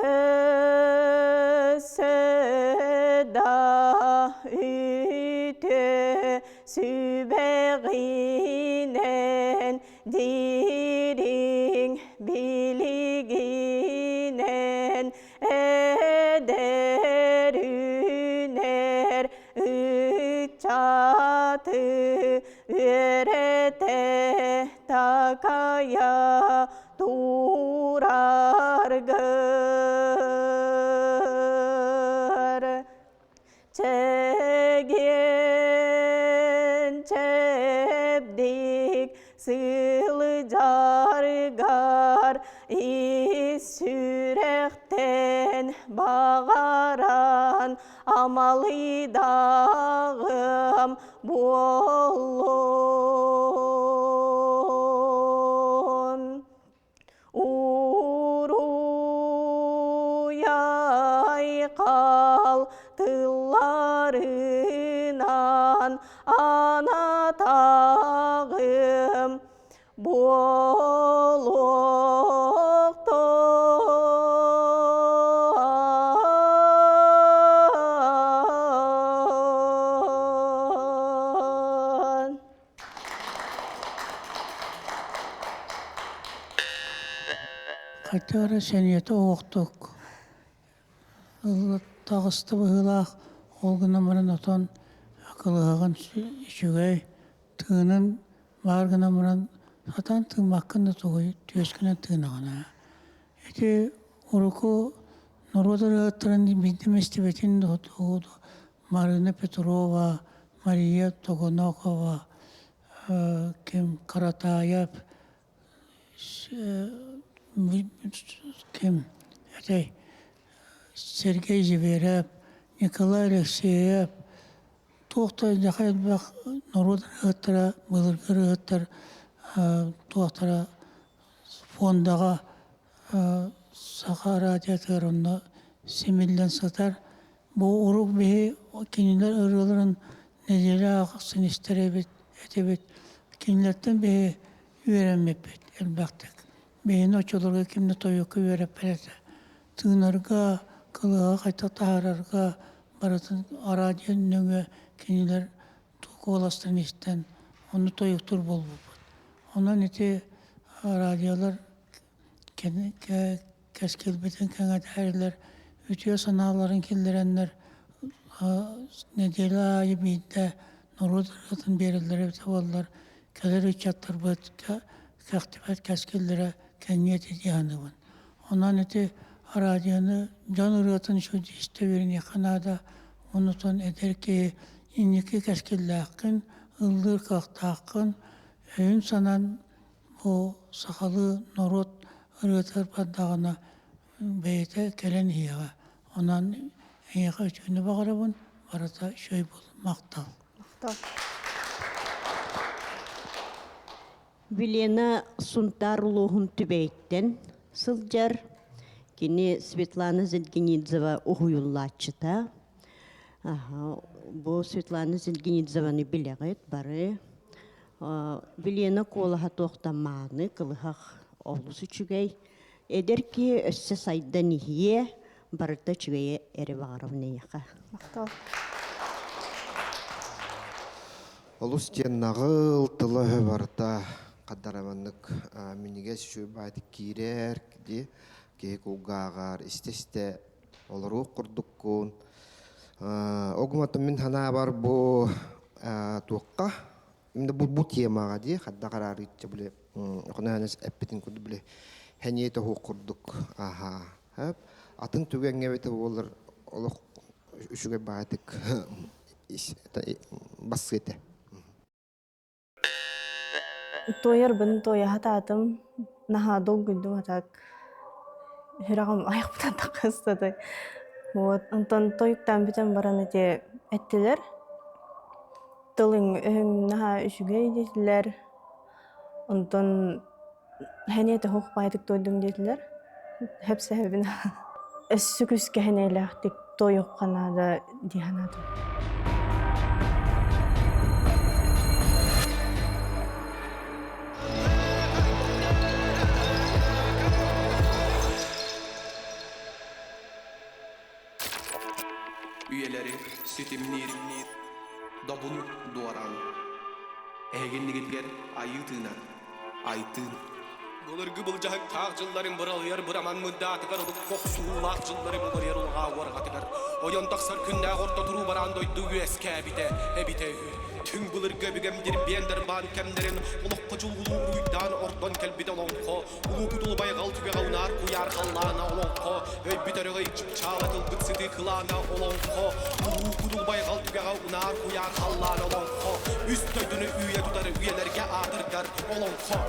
өссө да үтүө сүбэҕинэн дириҥ билигинэн эдэр үүнэр ыччаты үөрэтэ такайа тураргар Чэгиэн чэбдик сылдьаргар ис сүрэхтэн баҕаран амалыйдаҕым буоллун. Уруй-айхал тылларынан анатаҕым буолуохтун.
Хайта эрэ сэниэтэ оһохтук таҕыста быһыылаах, ол гынан баран отон кылыһаҕын үчүгэй, тыынын баар гынан баран сатаан тыыммаккын да тугуй, түөскүнэн тыынаҕын ээ. Ити урукку норуот ырыаһыттарын биирдэ истибэтин Марина Петрова, Мария Тогонокова, ким Каратаев, ким этэй Сергей Зверев, Николай Алексеев. Туох да дьаха элбэх норуот ырыаһыттара, былыргы ырыаһыттар туохтара фондаҕа саха радиотыгар онно симиллэн сытар. Бу урук биһи кинилэр ырыаларын нэдиэлэ ахсын истэр эбит этибит. Кинилэртэн биһи үөрэммиппит элбэхтик. Биһини оччолорго ким да тойукка үөрэппэт этэ. Тыынарга, кылыһаҕы хайдах таһаарарга барытын радио нөҥүө кинилэр куоластарын истэн ону тойуктуур буолбуппут. Онон ити радиолар кэскилбитин кэҥэтээрилэр, үтүө санааларын киллэрэннэр нэдиэлэ аайы биирдэ норуот ырыатын биэрэллэрэ эбитэ буоллар, кэлэр ыччаттарбыт кэхтибэт кэскиллэрэ кэҥиэ этэ дии саныыбын. Онон ити радионы дьон ырыатын үчүгэйдик истэ үөрэниэххэ наада. Онутун эдэр киһи инники кэскиллээххин, ыллыыр кыахтааххын, өйүн-санаан бу сахалыы норуот ырыатыгар бардаҕына бэйэтэ кэлэн иһиэҕэ. Онон эйиэхэ үтүөнү баҕарабын, барыта үчүгэй буоллун. Махтал.
Махтал.
Вилена Сунтаар улууһун Түбэйиттэн сылдьар. Кини Светлана Зельгинидзева уһуйуллааччыта. Бу Светлана Зельгинидзеваны билэҕит бары. Вилена куолаһа туохтан мааны, кылыһах олус үчүгэй. Эдэр киһи өссө сайдан иһиэ, барыта үчүгэйи эрэ баҕарабын эйиэхэ.
Махтал.
Олус диэн наҕыл тыла-өһө барыта хаддараманнык минньигэс үчүгэй баайдык киирэр дии киһи кулгааҕар истэ-истэ олоруох курдуккун. Огуматын мин санаабар бу туохха бу темаҕа дии хадда хараарыычча били хонөһөнөс эппитин курдук били хэниэ тоһуох курдук аха атын түгэҥҥэ эбитэ буоллар олох үчүгэй баҕайытык бассыа этэ.
Туойарбын туойа сатаатым, наһаа долгуйдум а так сүрэҕим айахпытан таххыстатай. Вот онтон тойуктаан бүтэн баран ити эттилэр тылыҥ өһүҥ наһаа үчүгэй диэтилэр. Онтон Хэниэтэ суох баайдык туойдум диэтилэр. Сөпсөһөбүн. Өссө күүскэ хэниэлээхтик туойуохха наада дии санаатым.
Үйэлэри ситимниир добун дуораан. Эһигиннигитигэр айыы тыына, айтыын. Былыргы былдьаһыктаах дьылларын быралыйар быраман мындаатыгар олук охсуулаах дьыллары буларыйар улаҕаа уорҕатыгар ойон тахсар күннээх орто туруу бараан дойду үөскээбитэ эбитэ үһү. Түҥ былыргы өбүгэм дирбиэн дарбаан кэмнэрин олоххо дьулулуу уруйдаан ордон кэлбит олоҥхо Улуу кутул байҕал түгэҕэ унаар куйаар халлаана олоҥхо, өйбүт өрөгөй чыпчаала тылбыт сытыы кылаана олоҥхо, улуу кутул байҕал түгэҕэ унаар куйаар халлаана олоҥхо, үс дойдуну үүйэ тутар үйэлэргэ аатырдар олоҥхо.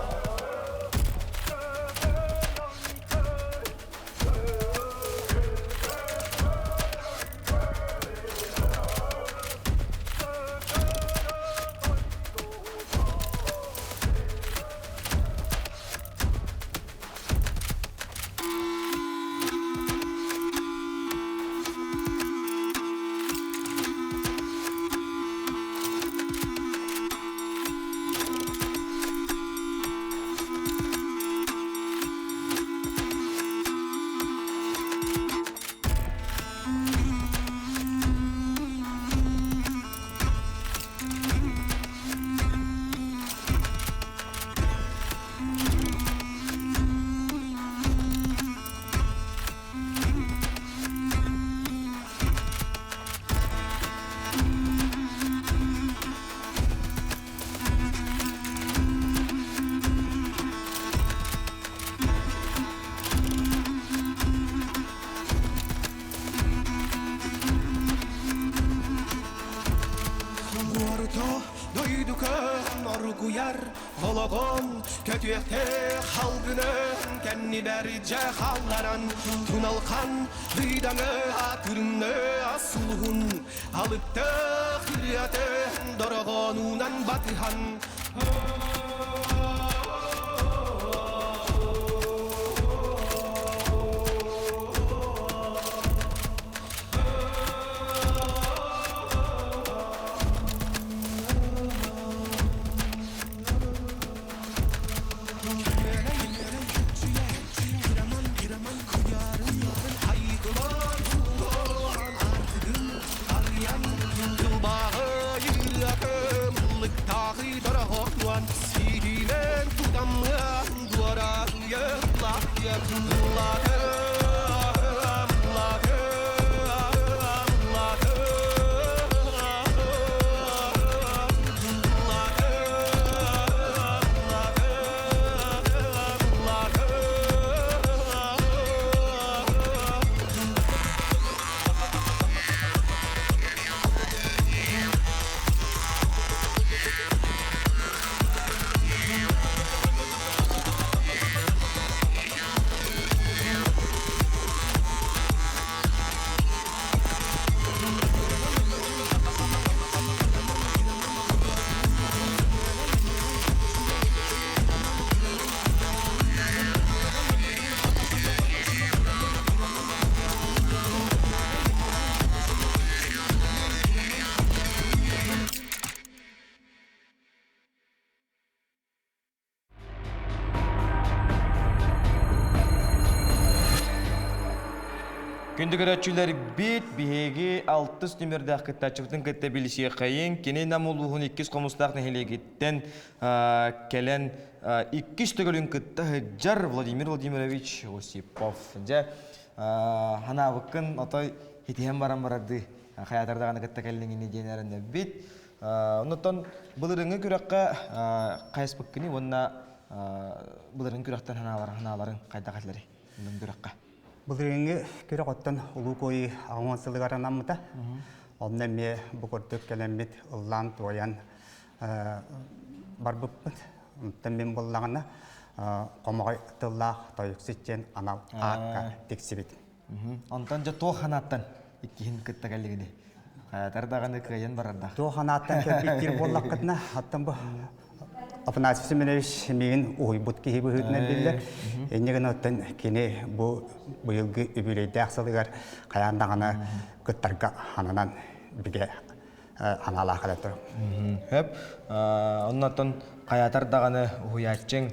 Долгуйар олоҕун көтүөхтээх халгынын кэннибэр дьэ халларан туналхан ыйдаҥы атырыҥны сулуһун алыптаах ырыатын дорогонунан батыһан.
Күндү көрөөччүлэр бит биһиги алтыс нүмердээх кыттааччыбытын кытта билсиэххэйин. Кини Нам улууһун иккис хомустаах нэһилиэгиттэн кэлэн иккис төгүлүн кытта сылдьар Владимир Владимирович Осипов. Дьэ, ханаабыккын отой хитиһэн баран барардыы хайаатар даҕаны кытта кэллиҥини диэн эрэнэбит. Оннуттан былырыҥҥы күрэххэ хайаспыккыный уонна былырыҥҥы күрэхтэн ханааларын хайдах этилэрий? Онон күрэххэ.
Былырыыҥҥы күрэх оттон Улуу Куойуу аҕыс сылыгар анаммыта. Онно эмиэ бу курдук кэлэммит ыллаан-туойан барбыппыт. Онтон мин буоллаҕына хомоҕой тыллаах тойуксут диэн анал аакка тиксибит.
Онтон дьэ туох ханааттан иккиһин кытта кэллигини? Хайатар даҕаны кыайан барардаах.
Туох ханааттан кэлбиттиир буоллаххытына, оттон бу Афанасий Семенович миигин уһуйбут киһи быһыытынан биллэр. Инньэ гынан оттон кини бу быйылгы үбүлүөйдээх сылыгар хайаан даҕаны кыттарга ананан бигэ аналаах кэлэн турар.
Хөп. Оннотон хайатар даҕаны уһуйааччыҥ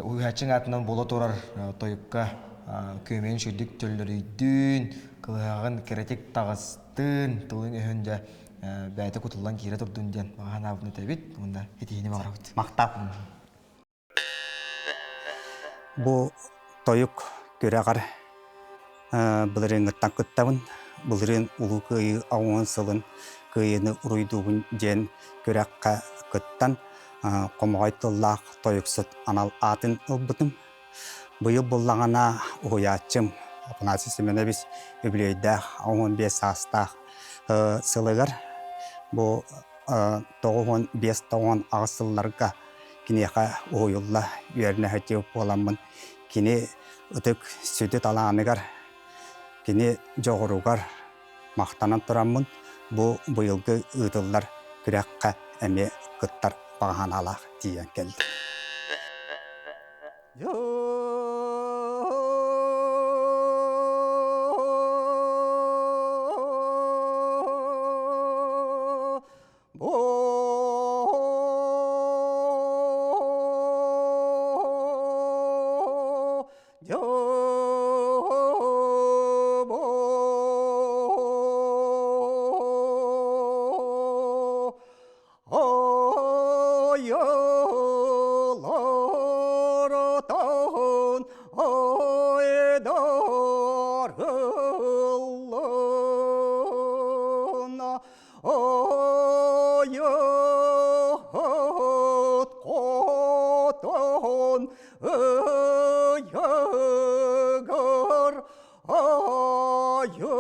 уһуйааччыҥ аатынан буола турар тойукка күөмэйин сүрдүк төллөрүйдүүн, кылыһаҕын кэрэтик таҕыстын, тылын өһүн дьэ бэйэтэ кутуллан киирэ турдун диэн баҕа санаабытын этэбит уонна итиини баҕарабыт.
Махтал. Бу тойук күрэҕэр былырыыҥҥыттан кыттабын. Былырыын Улуу Кыайыы 60 сылын кыайыыны уруйдуубун диэн күрэххэ кыттан хомоҕой тыллаах тойуксут анал аатын ылбытым. Быйыл буллаҕына уһуйааччым Афанасий Семенович үбүлүөйдээх 15 саастаах сылыгар бу 95-98 сылларга киниэхэ уһуйулла үөрэнэ сылдьыбыт буоламмын кини ытык сүдү талааныгар, кини дьоҕуругар махтанан тураммын бу быйылгы ыытыллар күрэххэ эмиэ кыттар баҕа санаалаах тиийэн кэллим. Ойот хотон ыйыгар айы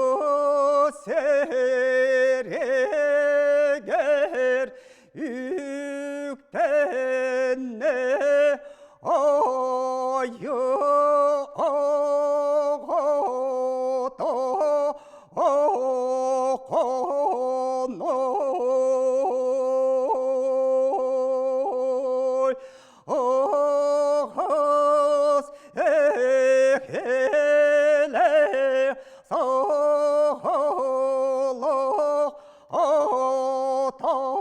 серегер. Үктэнне айы ото оконой Охос эхеле сохоло отонох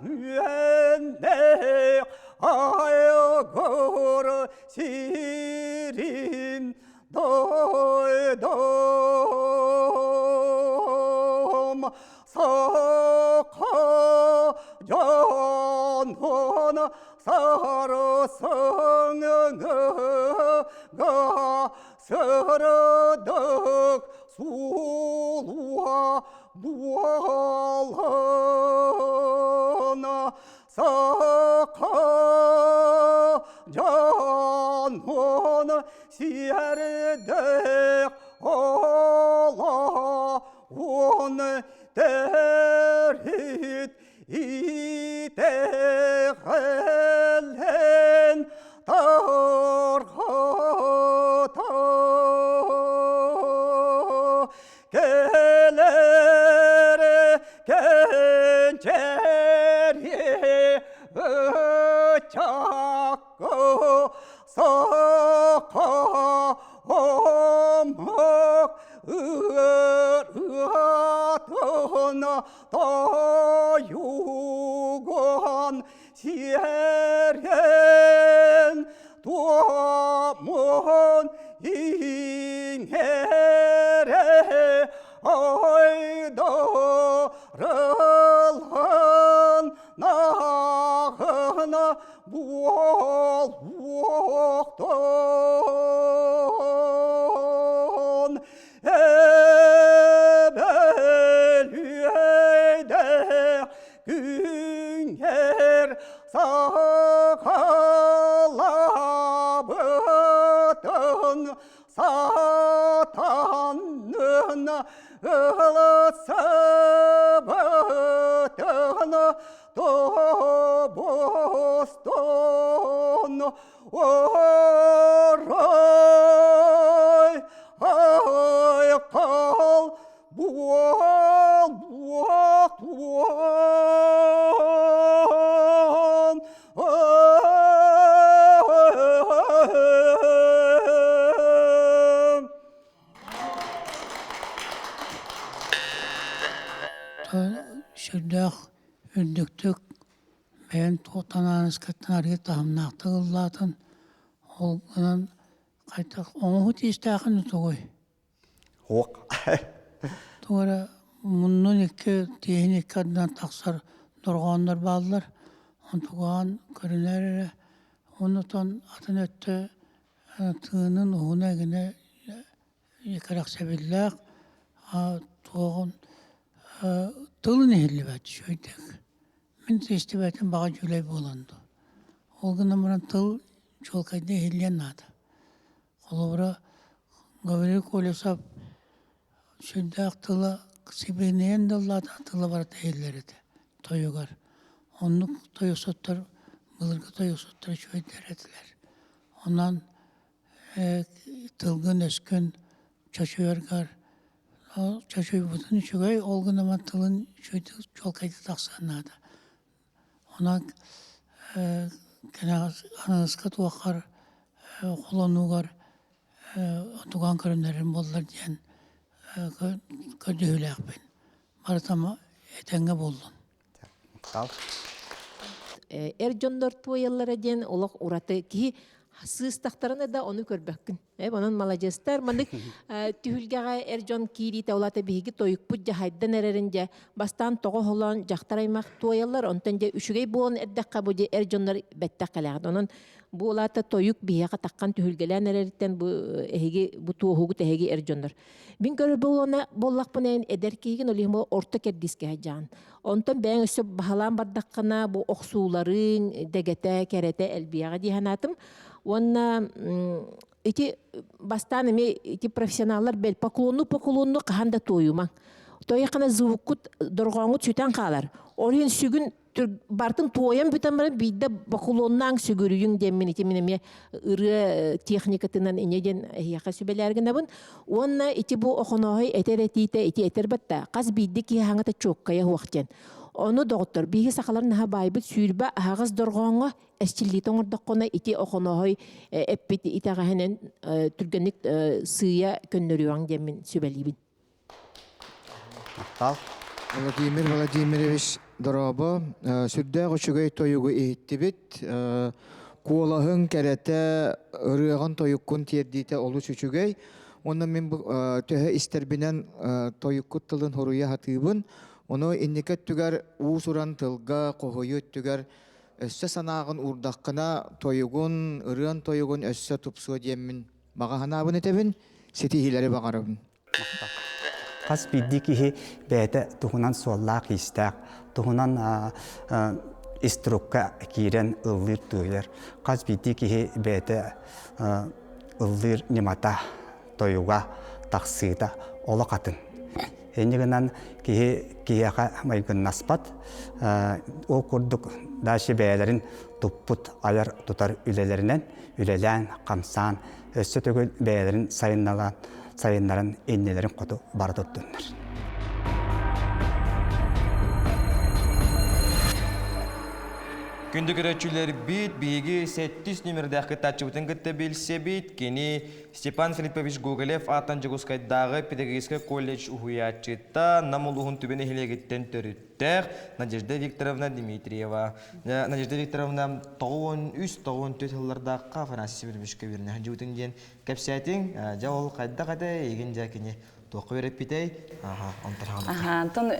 мөүөннэх айгыр сирин дойдум саха дьонун сарсыңҥыга сырдык сулуа буолан саха дьонун сиэрдээх олоҕун төрүт итэҕэлин тарҕата кэлэр кэнчээри ыччакка саха омук ырыатын тойугун сиэрин туомун иҥэрэ айдарылын наҕына буолуохтун Эбэлүөйдээх күҥҥэр сахалабытын сатаннын ылсыбытын тобустун орой айқал буол буол
Сүрдээх үрдүктүк бэйэн туохтан арыый таһымнаахтык ыллаатын, ол гынан хайдах оҥоһуу тиистээхин тугуй?
Суох.
Тугу эрэ муннун икки тииһин икки ардынан тахсар дорҕооннор бааллар. Онтугаан көрүнэр эрэ. Оннутон атын өттө тыынын уһуна гинэ кэрэхсэбиллээх туоҕун тылын иһиллибэт үчүгэйдик. Мин истибэтим баҕа дьүлэй буолан дуу. Ол гынан баран тыл чуолкайдык иһиллиэн наада. Холобура, Гаврил Колесов сүрдээх тыла сибиинэйэн да ыллаата тыла барыта иһиллэр этэ тойугар. Оннук тойуксуттар былыргы тойуксуттар үчүгэйдэр этилэр. Онон тылгын-өскүн чочуйаргар чочуйбутун үчүгэй, ол гынан тылын үчүгэйдик чуолкайдык тахсыан наада. Онон аныгыскы туоххар холонуугар отугаан көрүнэрим буоллар диэн көрдөһүүлээхпин. Барыта этэҥҥэ буоллун.
Эр дьоннор туойаллара диэн олох ураты киһи сыыстахтарына да ону көрбөккүн. Онон маладьыастар маннык түһүлгэҕэ эр дьон киириитэ улаата биһиги тойукпут дьаһайдан эрэрин дьэ бастаан тоҕо холоон дьахтар аймах туойаллар онтон дьэ үчүгэй буолан эрдэххэ бу дьэ эр дьоннор бэттэх кэлээҕит. Онон бу улаата тойук биһиэхэ таххан түһүлгэлээн эрэриттэн бу эһиги бу туоһугут эһиги эр дьоннор. Мин көрөр буолуона буоллахпына эн эдэр киһигин ол иһин орто кэрдиискэ сылдьаҕын. Онтон бэйэҥ өссө баһылаан бардаххына бу охсууларыҥ дэгэтэ, кэрэтэ элбиэҕэ дии санаатым. Уонна ити бастаан эмиэ ити профессионаллар бэл поклонну поклонну хаһан да туойумаҥ. Тойоххына звуккут дорҕооҥҥут сүтэн хаалар. Ол иһин сүгүн бартын туойан бүтэн баран биирдэ бокулуоннаан сүгүрүйүҥ диэммин ити мин эмиэ ырыа техникатынан иньэ диэн эһиэхэ сүбэлээргинабын. Уонна ити бу Охонооһой этэр этиитэ ити этэр батта хас биирди киһи хаҥата чуоккайа суох диэн. Ону доҕоттор биһиги сахалар наһаа баайбыт сүүрбэ аһаҕас дорҕооҥҥо эсчиллиитэ оҥордоххуна ити Охонооһой эппит итэҕэһинэн түргэнник сыыйа көннөрүөҕүҥ диэммин сүбэлиибин.
Махтал.
Владимир Владимирович, дорообо. Сүрдээх үчүгэй тойугу иһиттибит. Куолаһыҥ кэрэтэ, ырыаҕын тойуккун тиэрдиитэ олус үчүгэй. Уонна мин төһө истэрбинэн тойуккут тылын хоруйа сатыыбын. Ону инники өттүгэр уус-уран тылга, хоһуйу өттүгэр өссө санааҕын уурдаххына, тойугун, ырыан тойугун өссө тупсуо диэммин баҕа санаабын этэбин, ситиһиилэри баҕарабын.
Хас биирдии киһи бэйэтэ туһунан суоллаах-иистээх, туһунан ис турукка киирэн ыллыыр-туойар. Хас биирдии киһи бэйэтэ ыллыыр ньымата, тойуга, тахсыыта олох атын. Инньэ гынан киһи киһиэхэ майгыннаспат. Ол курдук дальше бэйэлэрин туппут айар тутар үлэлэринэн үлэлээн, хамсаан, өссө төгүл бэйэлэрин сайынналаан, сайыннаран иннилэрин хоту бара турдуннар.
Күндү көрөөччүлэрбит, биһиги сэттис нүмердээх кыттааччыбытын кытта билсэбит. Кини Степан Филиппович Гоголев аатынан Дьокуускайдааҕы педагогическай колледж уһуйааччыта, Нам улууһун Түбэ нэһилиэгиттэн төрүттээх Надежда Викторовна Дмитриева. Надежда Викторовна 93-94 сыллардаахха Афанасий Семеновичка үөрэнэ сылдьыбытын диэн кэпсээтиҥ. Дьэ ол хайдах этэ, эйигин дьэ кини туохха үөрэппитэй? Аха, онтон
Аха, онтон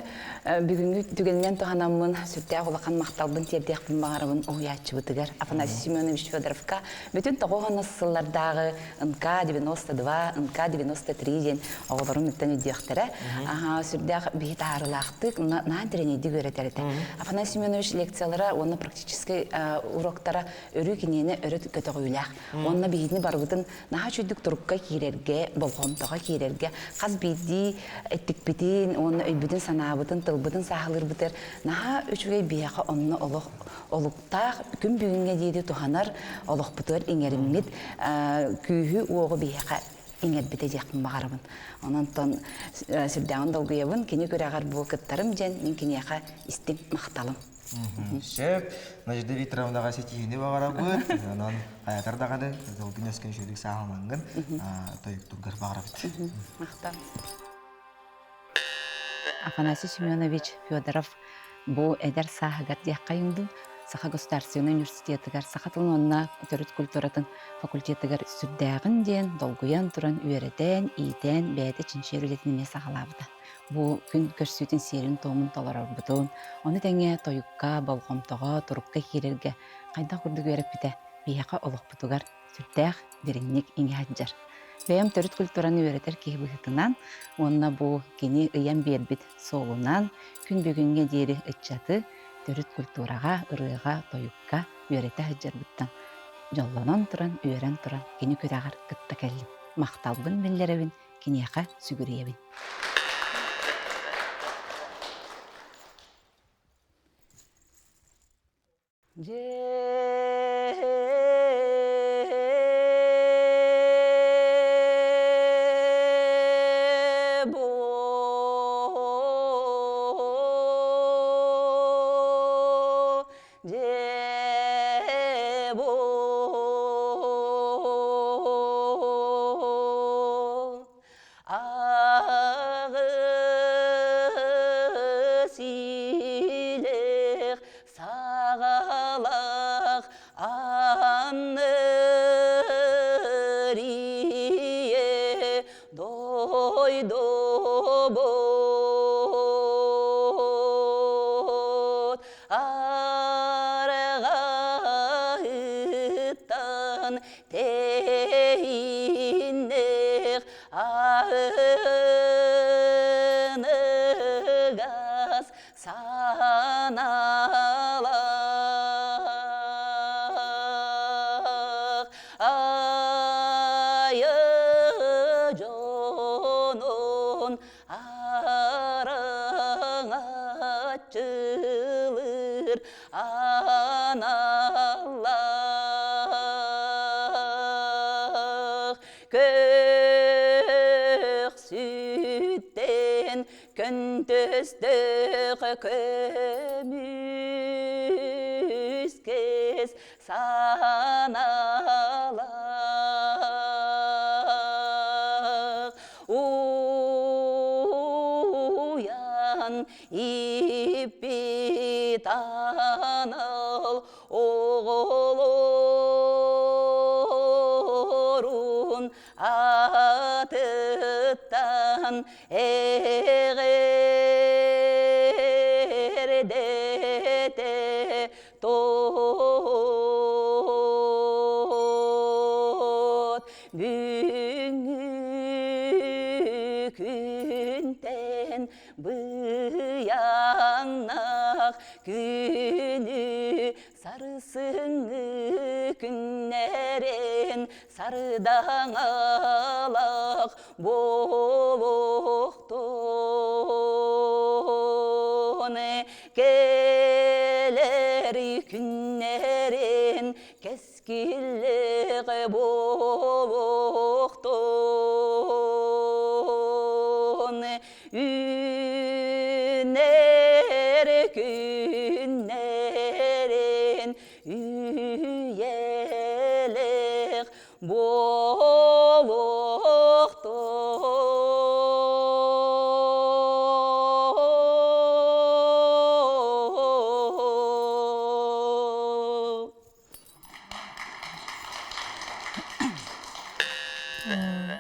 бүгүҥҥү түгэнинэн туһанаммын сүрдээх улахан махталбын тиэрдиэхпин баҕарабын уһуйааччыбытыгар Афанасий Семенович Федоровка бүтүн тоҕус сыллардааҕы НК-92, НК-93 диэн оҕолорум ыттан өйдүөхтэрэ. Аха, сүрдээх биһи таарылаахтык, наан тренердик үөрэтэр этэ. Афанасий Семенович лекциялара уонна практическай уроктара өрүү киниэнэ өрө көтөҕүүлээх. Уонна биһигини барыбытын наһаа үчүгдүк турукка киирэргэ, болҕомтоҕо киирэргэ, хас биирдии эттикпитин уонна өйбүтүн-санаабытын, тылбытын сааһылыырбытыгар наһаа үчүгэй биһиэхэ онно олох олуктаах, күн бүгүҥҥэ диэри туһанар олохпутугар иҥэриммит күүһү-уоҕу биһиэхэ иҥэрбитэ диэхпин баҕарабын. Онон сүрдээҕин долгуйабын, кини күрэҕэр бу кыттарым диэн мин киниэхэ истиҥ махталым.
Сөп. Надежда Викторовнаҕа ситиһиини баҕарабыт. Онон хайатар даҕаны долгун өскөн үчүгдүк сааһылаҥҥын тойуктургар баҕарабыт.
Махтал. Афанасий Семенович Федоров бу эдэр сааһыгар диэххэ дуу, Саха государственнай университетыгар саха тылын уонна төрүт культуратын факультетыгар сүрдээҕин диэн долгуйан туран үөрэтэн, иитэн, бэйэтэ чинчийэр үлэтин эмиэ саҕалаабыта. Бу күн көрсүүтүн сиэрин-туомун толорорбутун, ону тэҥэ тойукка, болҕомтоҕо, турукка киирэргэ хайдах курдук үөрэппитэ биһиэхэ олохпутугар сүрдээх дириҥник иҥэ сылдьар. Бэйэм төрүт культураны үөрэтэр киһи быһыытынан уонна бу кини ыйан биэрбит суолунан күн бүгүҥҥэ диэри ыччаты төрүт культураҕа, ырыаҕа, тойукка үөрэтэ сылдьарбыттан дьоллонон туран, үөрэн туран кини күрэҕэр кытта кэллим. Махталбын биллэрэбин, киниэхэ сүгүрүйэбин.
Аҕыс илэх саҕалах аннырие дойдубут арҕаһыттан тэйиннэх аһыныгас санаалаах айы дьонун араҥаччылаа. аналлаах Көхсүттэн көнтөстөх көмүскэс санаалаах уйан иппит анал оҕолорун атыттан эҕэрдэтэ тот бүгүҥҥү күнтэн быйаҥнах күнү сарсыҥҥы күннэрин сардаҥалах буолуохтун кэлэр күннэрин кэскиллэх буолуохтун үүнэр күннэрин үйэлээх буолуохтун.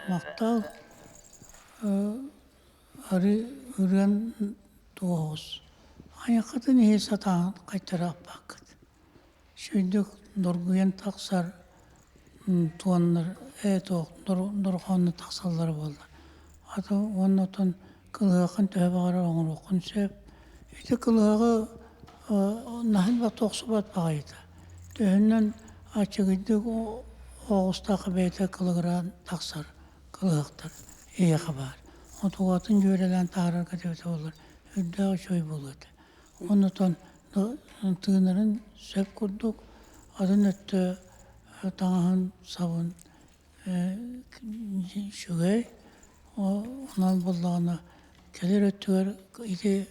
Махтал ары ырыан туоһус. Айаккатын иһи сатаан кайтарааппаккыт. Сүйдүк доргуйан тахсар туоннар ээ туох дорҕоонно тахсаллара буолла. Аты уонна оттон кылыһаххын төһө баҕарар оҥоруоххун сөп. Ити кылыһаҕы наһаа да тохсубат баҕайыта. Төһөннөн аччыгыйдык оҕустаахха бэйэтэ кылыгыраан тахсар кылыһахтар эйиэхэ баар. Отугатын дьүөрэлээн таһаарарга эбитэ буоллар үрдээх үчүгэй буолуо этэ. Оннотон тыынарын сөп курдук, атын өттө таҥаһын, сабын үчүгэй. Онон буоллаҕына кэлэр өттүгэр ити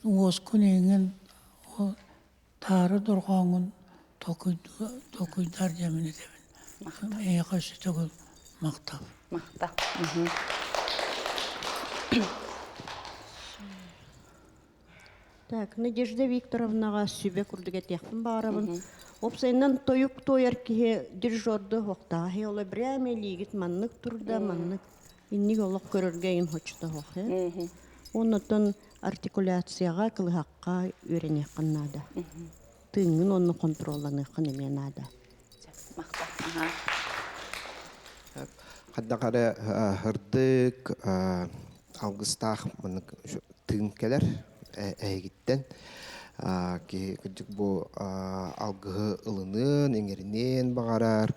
уоскун иҥин таары дорҕооҥҥун толкуйдаар диэмин этэбин. Эйиэхэ өссө төгүл махтал.
Махтал.
Так, Надежда Викторовнаҕа сүбэ курдук этиэхпин баҕарабын. Уопсайынан тойук туойар киһи дирижерды уохтааһы оло прямо илиигит маннык турда, маннык инник олох көрөргө иҥин хочто суох. Оннотон артикуляцияҕа, кылыһахха үөрэниэххин наада. Тыыҥҥын онно контролланыаххын эмиэ наада.
Хайдах эрэ ырдык алгыстаах маннык тыын кэлэр эһигиттэн киһи кырдьык бу алгыһы ылыныан, иҥэриниэн баҕарар.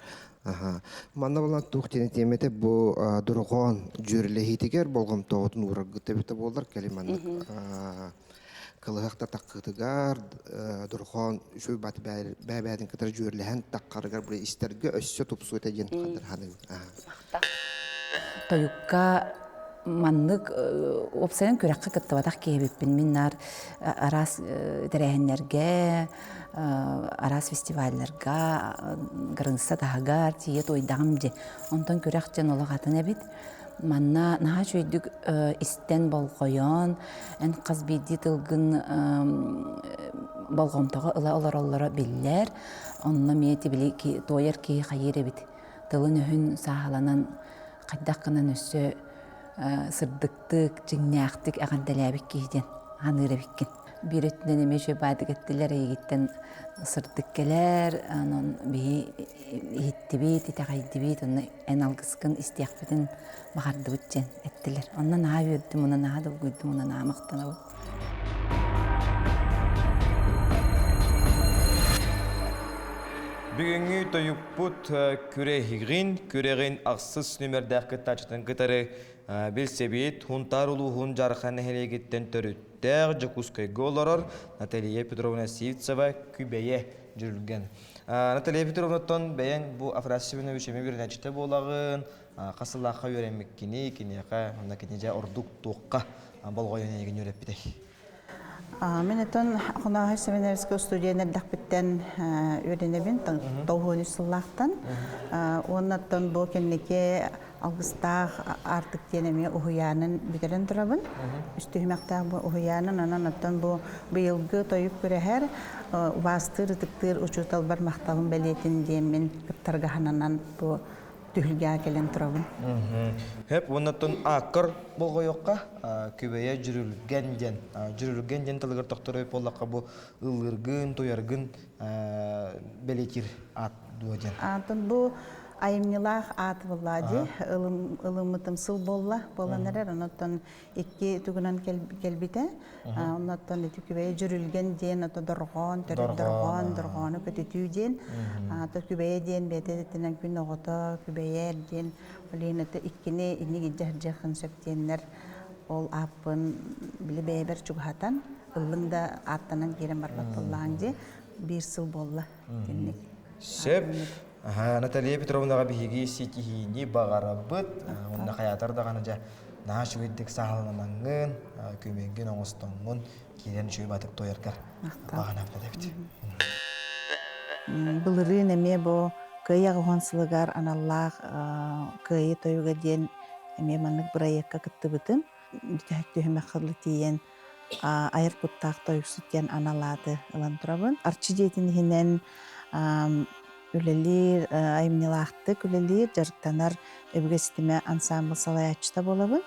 Манна буолан туох диэн этиэм этэ бу дорҕоон дьүөрэлэһиитигэр болҕомтоҕутун уураргыт эбитэ буоллар кэлин маннык кылыһах да таххытыгар дорҕоон үчүгэй бааты бэйэ-бэйэтин кытары дьүөрэлэһэн таххарыгар бу истэргэ өссө тупсуо этэ диэн хадырханыыбын.
Тойукка маннык уопсайынан күрэххэ кыттыбатах киһибиппин. Мин наар араас тэрээһиннэргэ, араас фестивалларга, граница таһыгар тиийэ туойдаҕым дии. Онтон күрэх дьон олох атын эбит. Манна наһаа үчүгэйдик истэн болҕойон, эн хас биирдии тылгын болҕомтоҕо ыла олороллоро биллэр. Онно эмиэ тибили туойар киһи хайыыр эбит. Тылын-өһүн сааһыланан хайдах гынан өссө сырдыктык, дьиҥнээхтик эҕэрдэлээбит киһи диэн аныыр эбиккин. Биир өттүнэн эмиэ үчүгэй баайдык эттилэр, эйигиттэн сырдык кэлэр, онон биһи иһиттибит, итэҕэйдибит, онно эн алгыскын истиэхпитин баҕардыбыт диэн эттилэр. Онно наһаа үөрдүм, онно наһаа долгуйдум, онно наһаа махтанабын.
Бүгүҥҥү тойукпут күрэһигин, күрэҕин ахсыс нүмердээх кыттааччытын кытары билсэбит Хунтаар улууһун Дьархан нэһилиэгиттэн төрүт. төрүттээх Дьокуускайга олорор Наталья Петровна Сивцева Күбэйэ дьүрүлгэн. Наталья Петровнаттан бэйэҥ бу Афанасий Семенович эмиэ үөрэнээччитэ буолаҕын, хас сыллаахха үөрэммиккиний, киниэхэ уонна кини дьэ ордук туохха болҕойон эйигин үөрэппитэй?
Мин отон Хонооһой Семеновскай студент эрдэхпиттэн үөрэнэбин, 93 сыллаахтан. Уоннаттан бу кэнники алгыстаах аартык диэн эмиэ уһуйаанын бүтэрэн турабын. Үс түһүмэхтээх бу уһуйаанын, онон оттон бу быйылгы тойук күрэһэр убаастыыр, ытыктыыр учууталбар махталым бэлиэтин диэммин кыттаргаһананан бу түһүлгэҕэ кэлэн турабын.
Хөп уоннаттан ааккар болҕойуохха күбэйэ дьүрүлгэн диэн. Дьүрүлгэн диэн тылыгар тохторой буоллахха бу ыллыыргын, туйаргын бэлиэтиир аат дуо диэн.
Антон бу айымньылаах аат буолла дии. Ылыммытым сыл буолла буолан эрэр. Онон икки тугунан кэлбитэ. Оннуттан ити күбэйэ дьүрүлгэн диэн ото дорҕоон, төрүт дорҕоон, дорҕоону көтүтүү диэн. Ато күбэйэ диэн бэйэтэ күн оҕото күбэйэр диэн олиин ото иккини инник илдьэ сылдьыаххын сөп диэннэр ол ааппын били бэйэбэр чугаһатан ыллыҥ да ааттанан киирэн барбат буоллаҕыҥ дии биир сыл буолла итинник.
Сөп. Наталья Петровнаҕа биһиги ситиһиини баҕарабыт. Уонна хайаатар даҕаны дьэ наһаа үчүгэйдик саһыланаҥҥын, күмэҥҥин оҥостоҥҥун киирэн үчүгэй баатык туойаргар баҕанабыт эбит.
Былырыын эмиэ бу Кыайыы аҕыс сылыгар аналлаах Кыайыы тойуга диэн эмиэ маннык бырайыакка кыттыбытым. Бүтэһик түһүмэххэ тиийэн айар куттаах тойуксут диэн анал ааты ылан турабын. Арчы дьиэтин иһинэн үлэлиир, айымньылаахтык үлэлиир, дьарыктанар өбүгэ ситимэ ансаамбыл салайааччыта буолабын.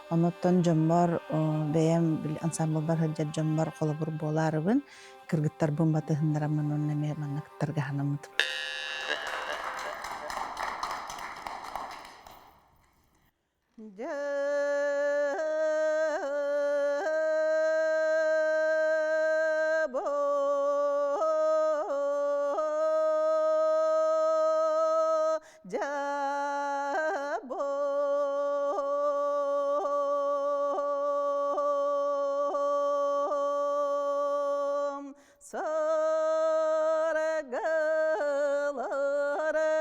Онуттан дьоммор бэйэм ансаамбылбар сылдьар дьоммор холобур буолаарыбын, кыргыттарбын батыһыннараммын уонна эмиэ манна кыттарга санаммытым.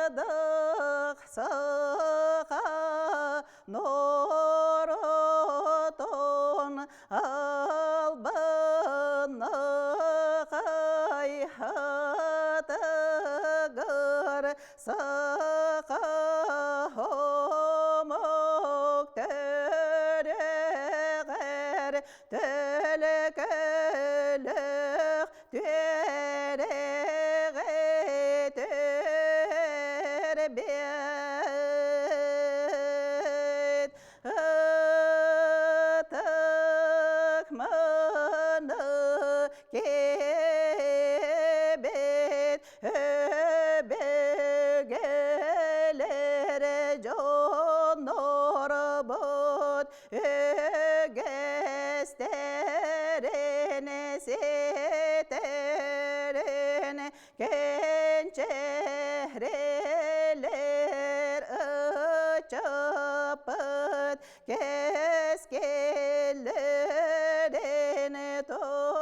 Саргылардах саха норуотун албыннахай хатыгыр саха омук төрөҕөр төлөкөлөх түөрэҕи төрбүт ытык мыны кебет өбүгэлэр дьоннорбут үгэстэрин ситэрин кэнчээрилэр ыччаппыт кэскиллэрин тугар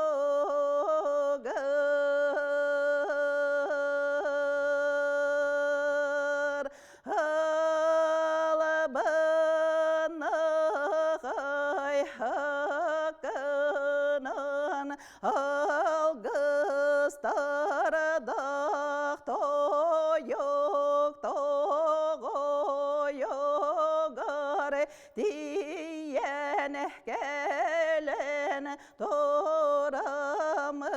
Албыннахай хакынан алгыстардах тойук тоҕойугар тиийэн кэлэн турамын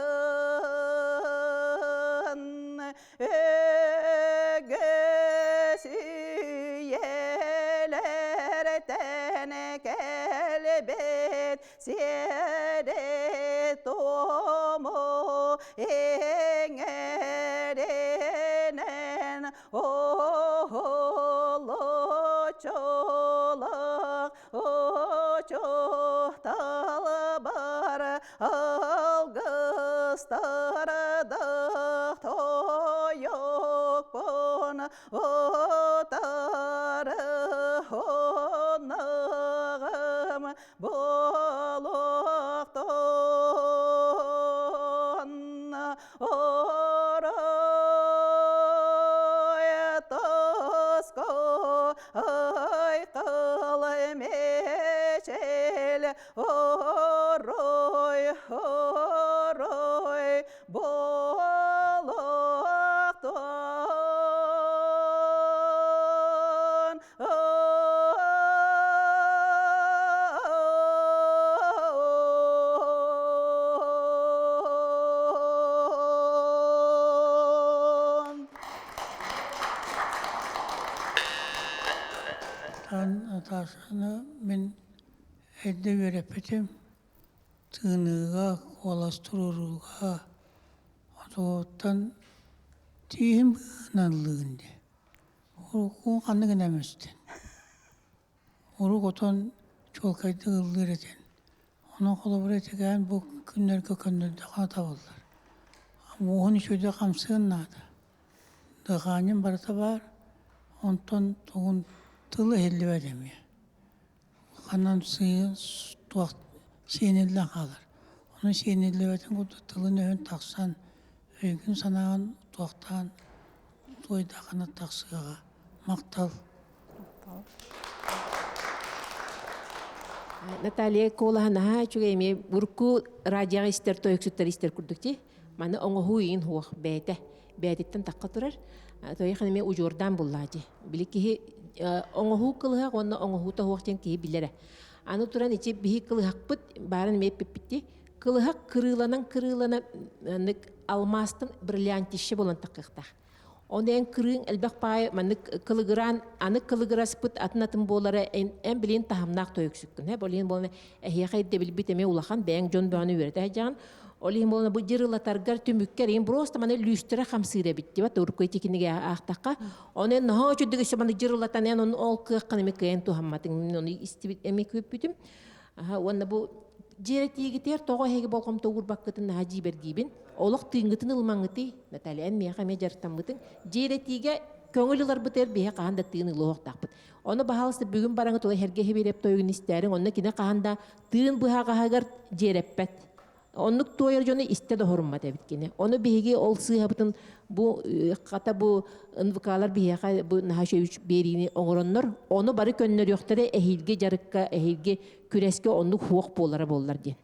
Өгөс үйэлэртэн кэлбит сиэри туому иҥэринэн уһулуччулук учууталбар алгыстардах тойукпун утары хонноҕум буолуохтун. Орой тоско ой кыл мечел орой орой болохтон.
Наташаны мин эрдэ үөрэппитим. Тыыныыга, куолас туруорууга отуоттан тииһим быыһынан ыллыгын дии. Уруккуун ханнык гына эмистин. Урук отон чуолкайдык ыллыыр этин. Онон холобура итигээн бу күннэргэ көннөрдөххө табыллар. Мууһун үчүгэйдик хамсыан наада. Дыхаанньым барыта баар, онтон тугун тыл иһиллибэт эмиэ. Ханан сыыйа туох сиэниллэн хаалар. Ону сиэниллибэтин курдук тылын-өһүн тахсан, өйгүн-санааҕын туохтаан туойдаххына тахсыаҕа. Махтал.
Наталья куолаһа наһаа үчүгэй эмиэ урукку радиоҕа истэр тойуксуттар истэр курдук дии. Маны оҥоһуу иин хуох бэйэтэ бэйэтиттэн тахха турар. Тойохан эмиэ удьуордаан буллаа дии. Били киһи оҥоһуу кылыһах уонна оҥоһуута суох диэн киһи билэрэ. Аны туран ити биһи кылыһахпыт баарын эмиэ эппиппит Кылыһах кырыыланан-кырыылана алмаастан бриллиантище буолан таххыахтаах. Оны эн кырыыҥ элбэх паайы маннык кылыгыраан аны кылыгыраспыт атын-атын буолара эн, эн билин таһымнаах тойуксуккун. Һэ, болин буолан эһиэхэ ирдэбилбит эмиэ улахан бэйэҥ дьон бөҕөнү үөрэтэ сылдьаҕын. Ол иһин буолан бу дьырылатаргар түмүккэр иһин просто маны лүүстэрэ хамсыыр эбит диэбэт урукку ити кинигэ аахтахха. Оны эн наһаа үчүгдүк өссө маны дьырылатан эн ону ол кыаххын эми кыайан туһамматыҥ. Мин ону истибит эми күппүтүм. Аха, уонна бу дьиэрэтиигитигэр тоҕо эһиги болҕомто уурбаккытын наһаа дьиибэргиибин. Олох тыыҥҥытын ылымаҥҥытый, Наталья, эн миэхэ эмиэ дьарыктаммытыҥ. Дьиэрэтиигэ көҥүл ыларбытыгар биһи хаһан да тыын ылыахтаахпыт. Ону баһаалыста бүгүн бараҥыт ыла Сэргэ Сибиирэп тойугун истээриҥ, онно кини хаһан да тыын быһаҕаһыгар дьиэрэппэт. Оннук туойар дьону истэ да хоруммат эбит кини. Ону биһиги ол сыыһабытын бу хата бу НВКлар биһиэхэ бу наһаа үчүгэй биэриини оҥороннор, ону бары көннөрүөхтэрэ эһиилги дьарыкка, эһиилги күрэскэ оннук хуох буолара буоллар диэн.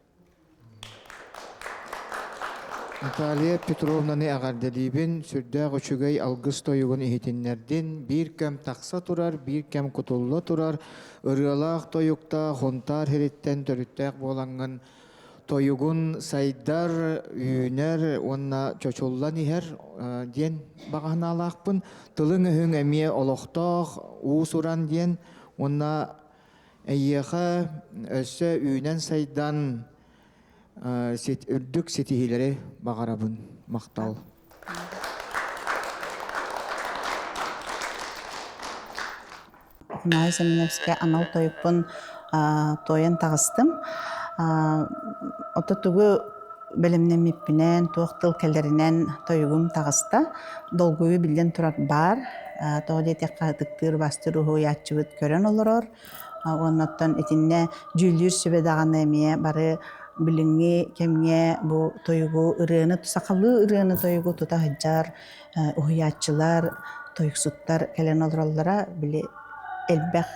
Наталья Петровнаны эҕэрдэлиибин, сүрдээх үчүгэй алгыс тойугун иһитиннэрдин. Биир кэм тахса турар, биир кэм кутулла турар, ырыалаах тойуктаах Хонтаар сириттэн төрүттээх буолаҥҥын тойугун сайдар, үүнэр уонна чочуллан иһэр диэн баҕаһынаалаахпын. Тылыҥ-өһүҥ эмиэ олохтоох, уус-уран диэн уонна эйиэхэ өссө үүнэн-сайдан үрдүк ситиһиилэри баҕарабын. Махтал.
Афанасий Семеновскай анал тойукпун туойан таҕыстым. Ото тугу бэлэмнэммиппинэн, туох тыл кэлэринэн тойугум таҕыста. Долгуйуу биллэн турар баар. Тоҕо диэтэххэ, ытыктыыр бастыыр уһуйааччыбыт көрөн олорор. Уоннаттан итиннэ дьүүллүүр сүбэ даҕаны эмиэ бары билиҥҥи кэмҥэ бу тойугу ырыаны, сахалыы ырыаны тойугу тута сылдьар уһуйааччылар, тойуксуттар кэлэн олороллоро били элбэх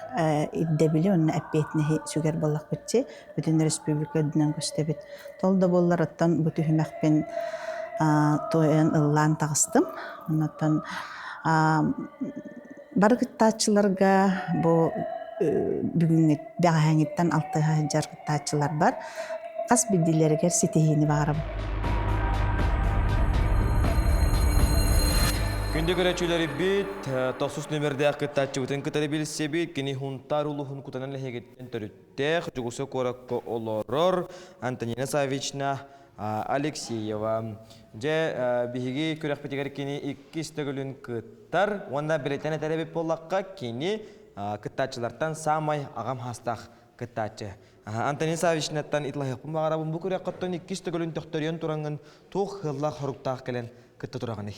ирдэбили уонна эппиэтинэһи сүгэр буоллахпытчы бүтүн республика үрдүнэн көстөбүт. Тол да буоллар оттон бу түһүмэхпин туойан ыллаан таҕыстым. Оннуттан бары кыттааччыларга бу бүгүҥҥү бэҕэһээҥҥиттэн алтыһа сылдьар кыттааччыларбар хас биирдиилэригэр ситиһиини баҕарабын.
Күндү көрөөччүлэрбит, тохсус нүмердээх кыттааччыбытын кытары билсэбит. Кини Хунтаар улууһун Кутанан нэһилиэгиттэн төрүттээх, Дьугуса куоракка олорор Антонина Саввична Алексеева. Дьэ, биһиги күрэхпитигэр кини иккис төгүлүн кыттар уонна бэлиэтээн этэр эбит буоллахха, кини кыттааччылартан саамай аҕам хаастаах кыттааччы. Антонин Саввичнаттан итилаһыахпын баҕарабын. Бу күрэххэ иккис төгүлүн төхтөрүйэн тураҥҥын туох ыаллаах-хоруктаах кэлэн кытта тураҕыный?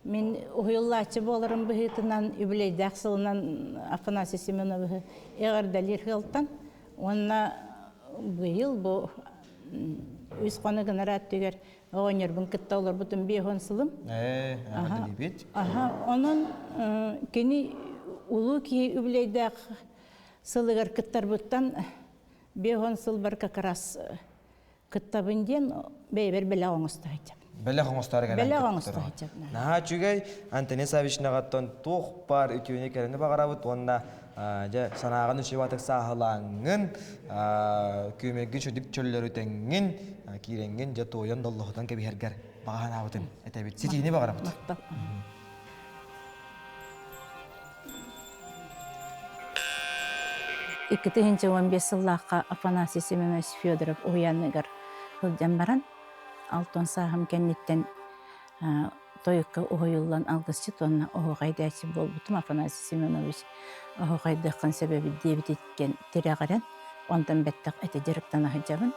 Мин уһуйуллааччы буоларым быһыытынан үбүлүөйдээх сылынан Афанасий Семеновиһы эҕэрдэлиир сыалтан уонна быйыл бу Үс хону гынар аттыгар оҕонньорбун кытта олорбутум биэһон сылым.
Эҕэрдэлиибит.
Аха, онон кини улуу киһи үбүлүөйдээх сылыгар кыттарбыттан биэһон сылбар как раз кыттабын диэн бэйэбэр бэлэх оҥосто сылдьабын.
Бэлэх оҥостоору кэлэн
Бэлэх оҥосто сылдьабын.
Наһаа үчүгэй. Антония Саввичнаҕаттан туох баар үтүөнү кэрэни баҕарабыт уонна дьэ санааҕын үчүгэй сааһылааҥҥын, күөмэйгин чөдүк чөллөрүтэҥҥин, киирэҥҥин дьэ туойан доллоһутан кэбиһэргэр баҕа санаабытын этэбит. Ситиини баҕарабыт.
2015 сыллаахха Афанасий Семенович Федоров уһуйааныгар сылдьан баран, алтан сааһым кэнниттэн тойукка уһуйуллан алгысчыт уонна оһуохайдааччы буолбутум. Афанасий Семенович оһуохайдыаххын сөбөбүт диэбититтэн тирэҕирэн, онтон бэттэх ити дьарыктана сылдьабын.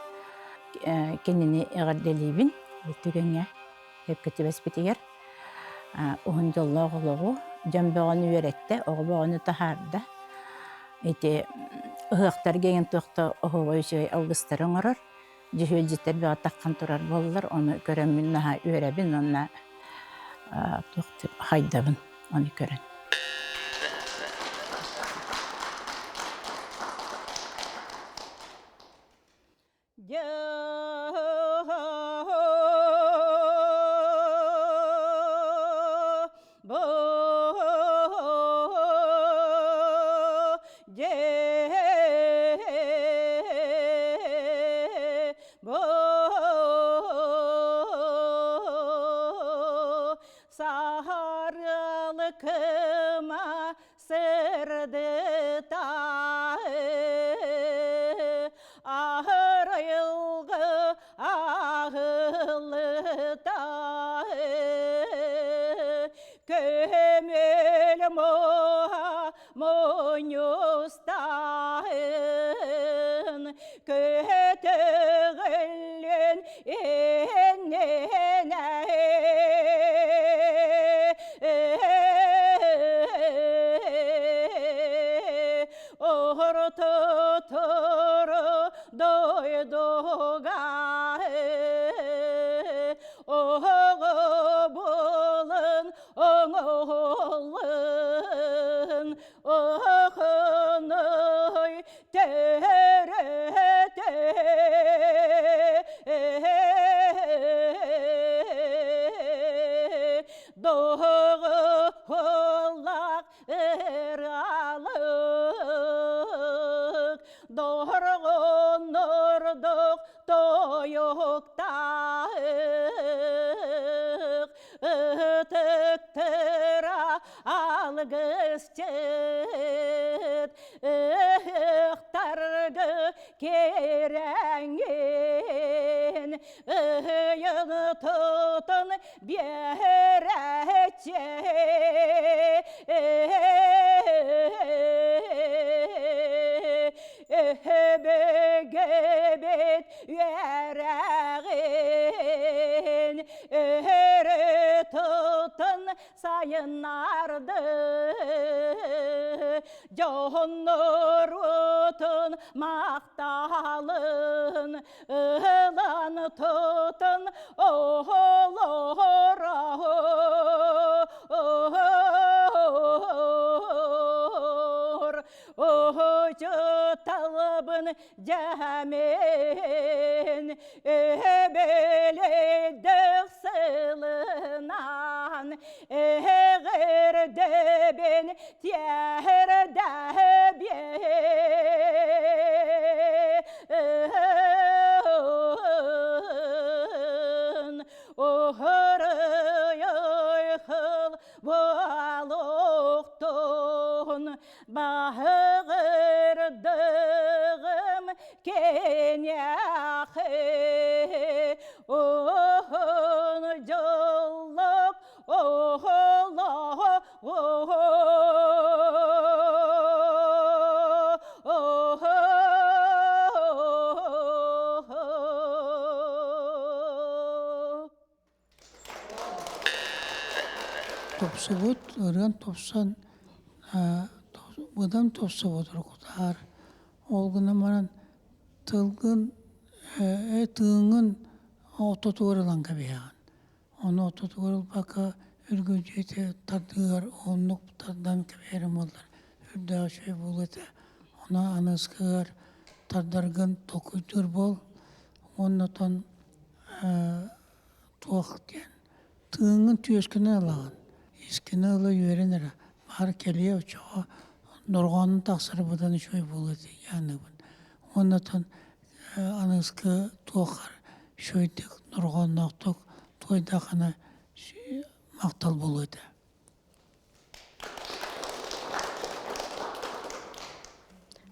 Кинини эҕэрдэлиибин бу түгэҥҥэ сөпкө түбэспитигэр. Уһун дьоллоох олоҕу, дьон бөҕөнү үөрэттэ, оҕо бөҕөнү таһаарда. Ити ыһыахтарга эҥин туох да оһуобай үчүгэй алгыстары оҥорор. Дьүһүөлдьүттэр бөҕө таххан турар буоллар, ону көрөммүн наһаа үөрэбин уонна туох хайдабын ону көрөн. Сахарылыкыма сырдыта Ахырайылгы ахылыта Көмөл моха муньустаын Көтөҕүллүн иннинэ Ортотору дойдуга Оҕо буолан оҥоһуллун Охоной төрөтө Доҕоллах ыралык Дорҕоннордук тойуктаах Ытыктыра алгысчыт Ыһыктаргы кирэҥин Ыйын тутун биэрэччи Өбүгэбит үөрэҕин өрө тутан сайыннарды дьоһуннурутун махталын ылан тутан оһолоро Оһучуталбын дьэмин өбөлөйдөх сылынан эҕэрдэбин тиэрдэбиэн Оһоройхыл буолуохтун Баһыгырдыгым кеньяхы Уһун дьоллук
Тупсубут, ырыан тупсан, быдан тупсубут урукутаар. Ол гынан баран тылгын, тыыҥын Ортотугар ылан кэбиһэҕин. Ону ортотугар ылбакка үргүлдьү тардыыгар уһуннук тардан кэбиһэрим буоллар үрдээх үчүгэй буолуо этэ. Ону аныгыскыгар тардаргын толкуйдуур буол. Уонна оттон туох диэн тыыҥҥын түөскүнэн ылаҕын. Искини ыла үөрэн эрэ баар кэлиэ оччоҕо дорҕоонун тахсара быдан үчүгэй буолуо этэ дии Уонна оттон аныгыскы туоххар үчүгэйдик дорҕоонноохтук туойдаххына махтал буолуо этэ.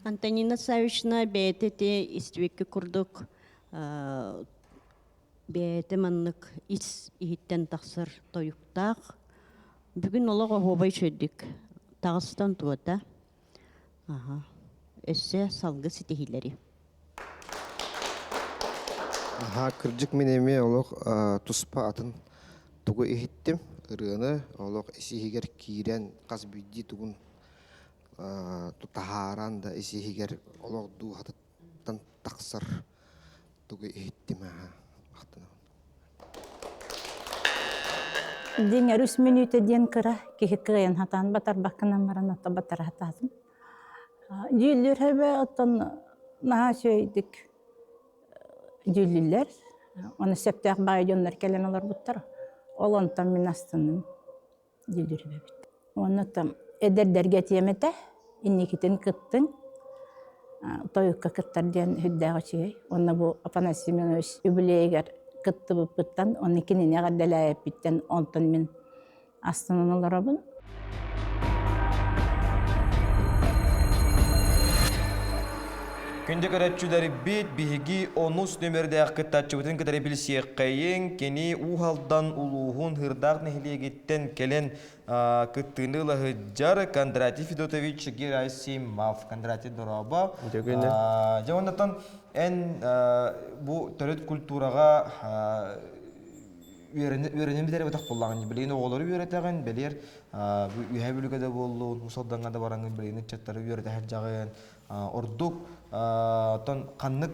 Антонина Саввична бэйэтэ ити истибикки курдук бэйэтэ маннык ис иһиттэн тахсар тойуктаах. Бүгүн олох оһуобай үчүгэйдик таҕыстан туота. Аха. Өссө салгы ситиһиилэри.
Аха, кырдьык мин эмиэ олох туспа атын тугу иһиттим. Ырыаны олох ис-иһигэр киирэн хас биирдии тугун таһааран да ис-иһигэр олох дууһатыттан тахсар тугу иһиттим аха. Махтанабын.
Дьиҥэр үс мүнүүтэ диэн кыра киһи кыайан сатаан батарбаккынан баран ото батара сатаатым. Дьүүллүүр сөбө оттон наһаа үчүгэйдик дьүүллүүллэр. Оны сөптөөх баай дьоннор кэлэн олорбуттар. Ол онтон мин астынным дьүүллүүр эбит. Уонна там эдэрдэргэ этиэм этэ, инникитин кыттыҥ, тойукка кыттар диэн сүрдээх үчүгэй. Уонна бу Афанасий Семенович үбүлүөйүгэр кыттыбыппыттан, уонна кинини эҕэрдэлээбиппиттэн онтон мин астынан олоробун.
Күндү көрөөччүлэрбит, биһиги онус нүмердээх кыттааччыбытын кытары билсиэххэйиҥ. Кини Уус Алдан улууһун Һырдаах нэһилиэгиттэн кэлэн кыттыыны ыла сылдьар Кондратий Федотович Герасимов. Кондратий дорообо. Дьэ оннотон эн бу төрүт культураҕа үөрэнэн бүтэр бытах буоллаҕын билигин оҕолору үөрэтэҕин бэлиэр үөһээ бүлүүгэ да буоллун Уус Алдаҥҥа да бараҥҥын билигин ыччаттары үөрэтэ сылдьаҕын ордук оттон ханнык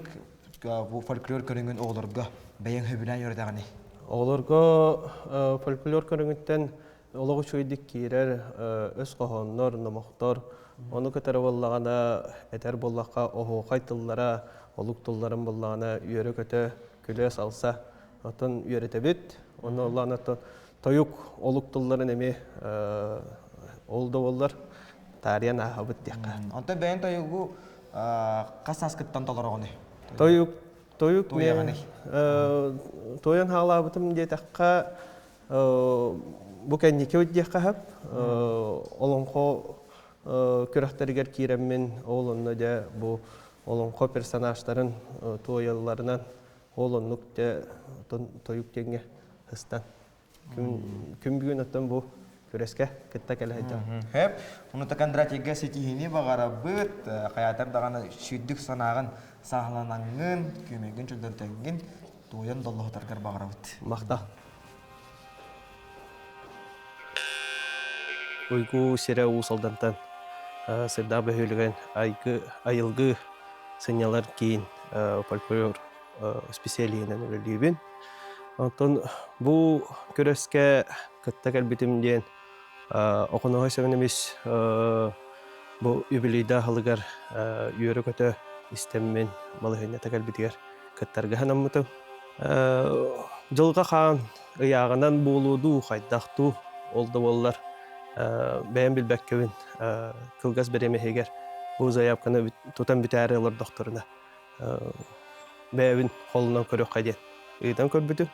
бу фольклор көрүҥүн оҕолорго бэйэҥ сөбүлээн үөрэтэҕиний
Оҕолорго фольклор көрүҥүттэн олох үчүгэйдик киирэр өс хоһооннор, номохтор, ону кытары буоллаҕына этэр буоллахха оһуохай тыллара, олук тылларын буоллаҕына үөрэ-көтө, күлэ-салса оттон үөрэтэбит. Онно оллаан оттон тойук олук тылларын эмиэ ол да буоллар таарыйан ааһабыт диэххэ.
Онтон бэйэҥ тойугу хас сааскыттан толороҕунуй?
Тойук тойук туойан хаалаабытым диэтэххэ бу кэнники диэххэ сөп. Олоҥхо күрэхтэригэр киирэммин ол онно дьэ бу олоҥхо персонажтарын туойалларынан ол оннук дьэ тойук диэҥҥэ сыстан күн бүгүн оттон бу күрэскэ кытта кэлэ сылдьабын.
Хөп. Онута Кондратийга ситиһиини баҕарабыт. Хайаатар даҕаны сүүрдүк санааҕын сааһыланаҥҥын, күөмэйгин чөллөрүтэҥҥин туойан доллоһутаргар баҕарабыт.
Махтал. Уйгу сирэ Уус Алдантан Сырдаах бөһүөлэгин айылгы сынньалар киин фольклор специалиһынан үлэлиибин. Онтон бу күрэскэ кытта кэлбитим диэн Оконоһой Семенович бу юбилейдаах аһылыгар үөрэ-көтө истэммин балаһыанньата кэлбитигэр кыттарга санаммытым. Дьылҕа хаан ыйааҕынан буолуо дуу, хайдах дуу, ол да буоллар бэйэм билбэккэбин кылгас бириэмэ иһигэр бу заявканы тутан бүтээри олордохторуна бэйэбин холунан көрүөххэ диэн ыытан көрбүтүм.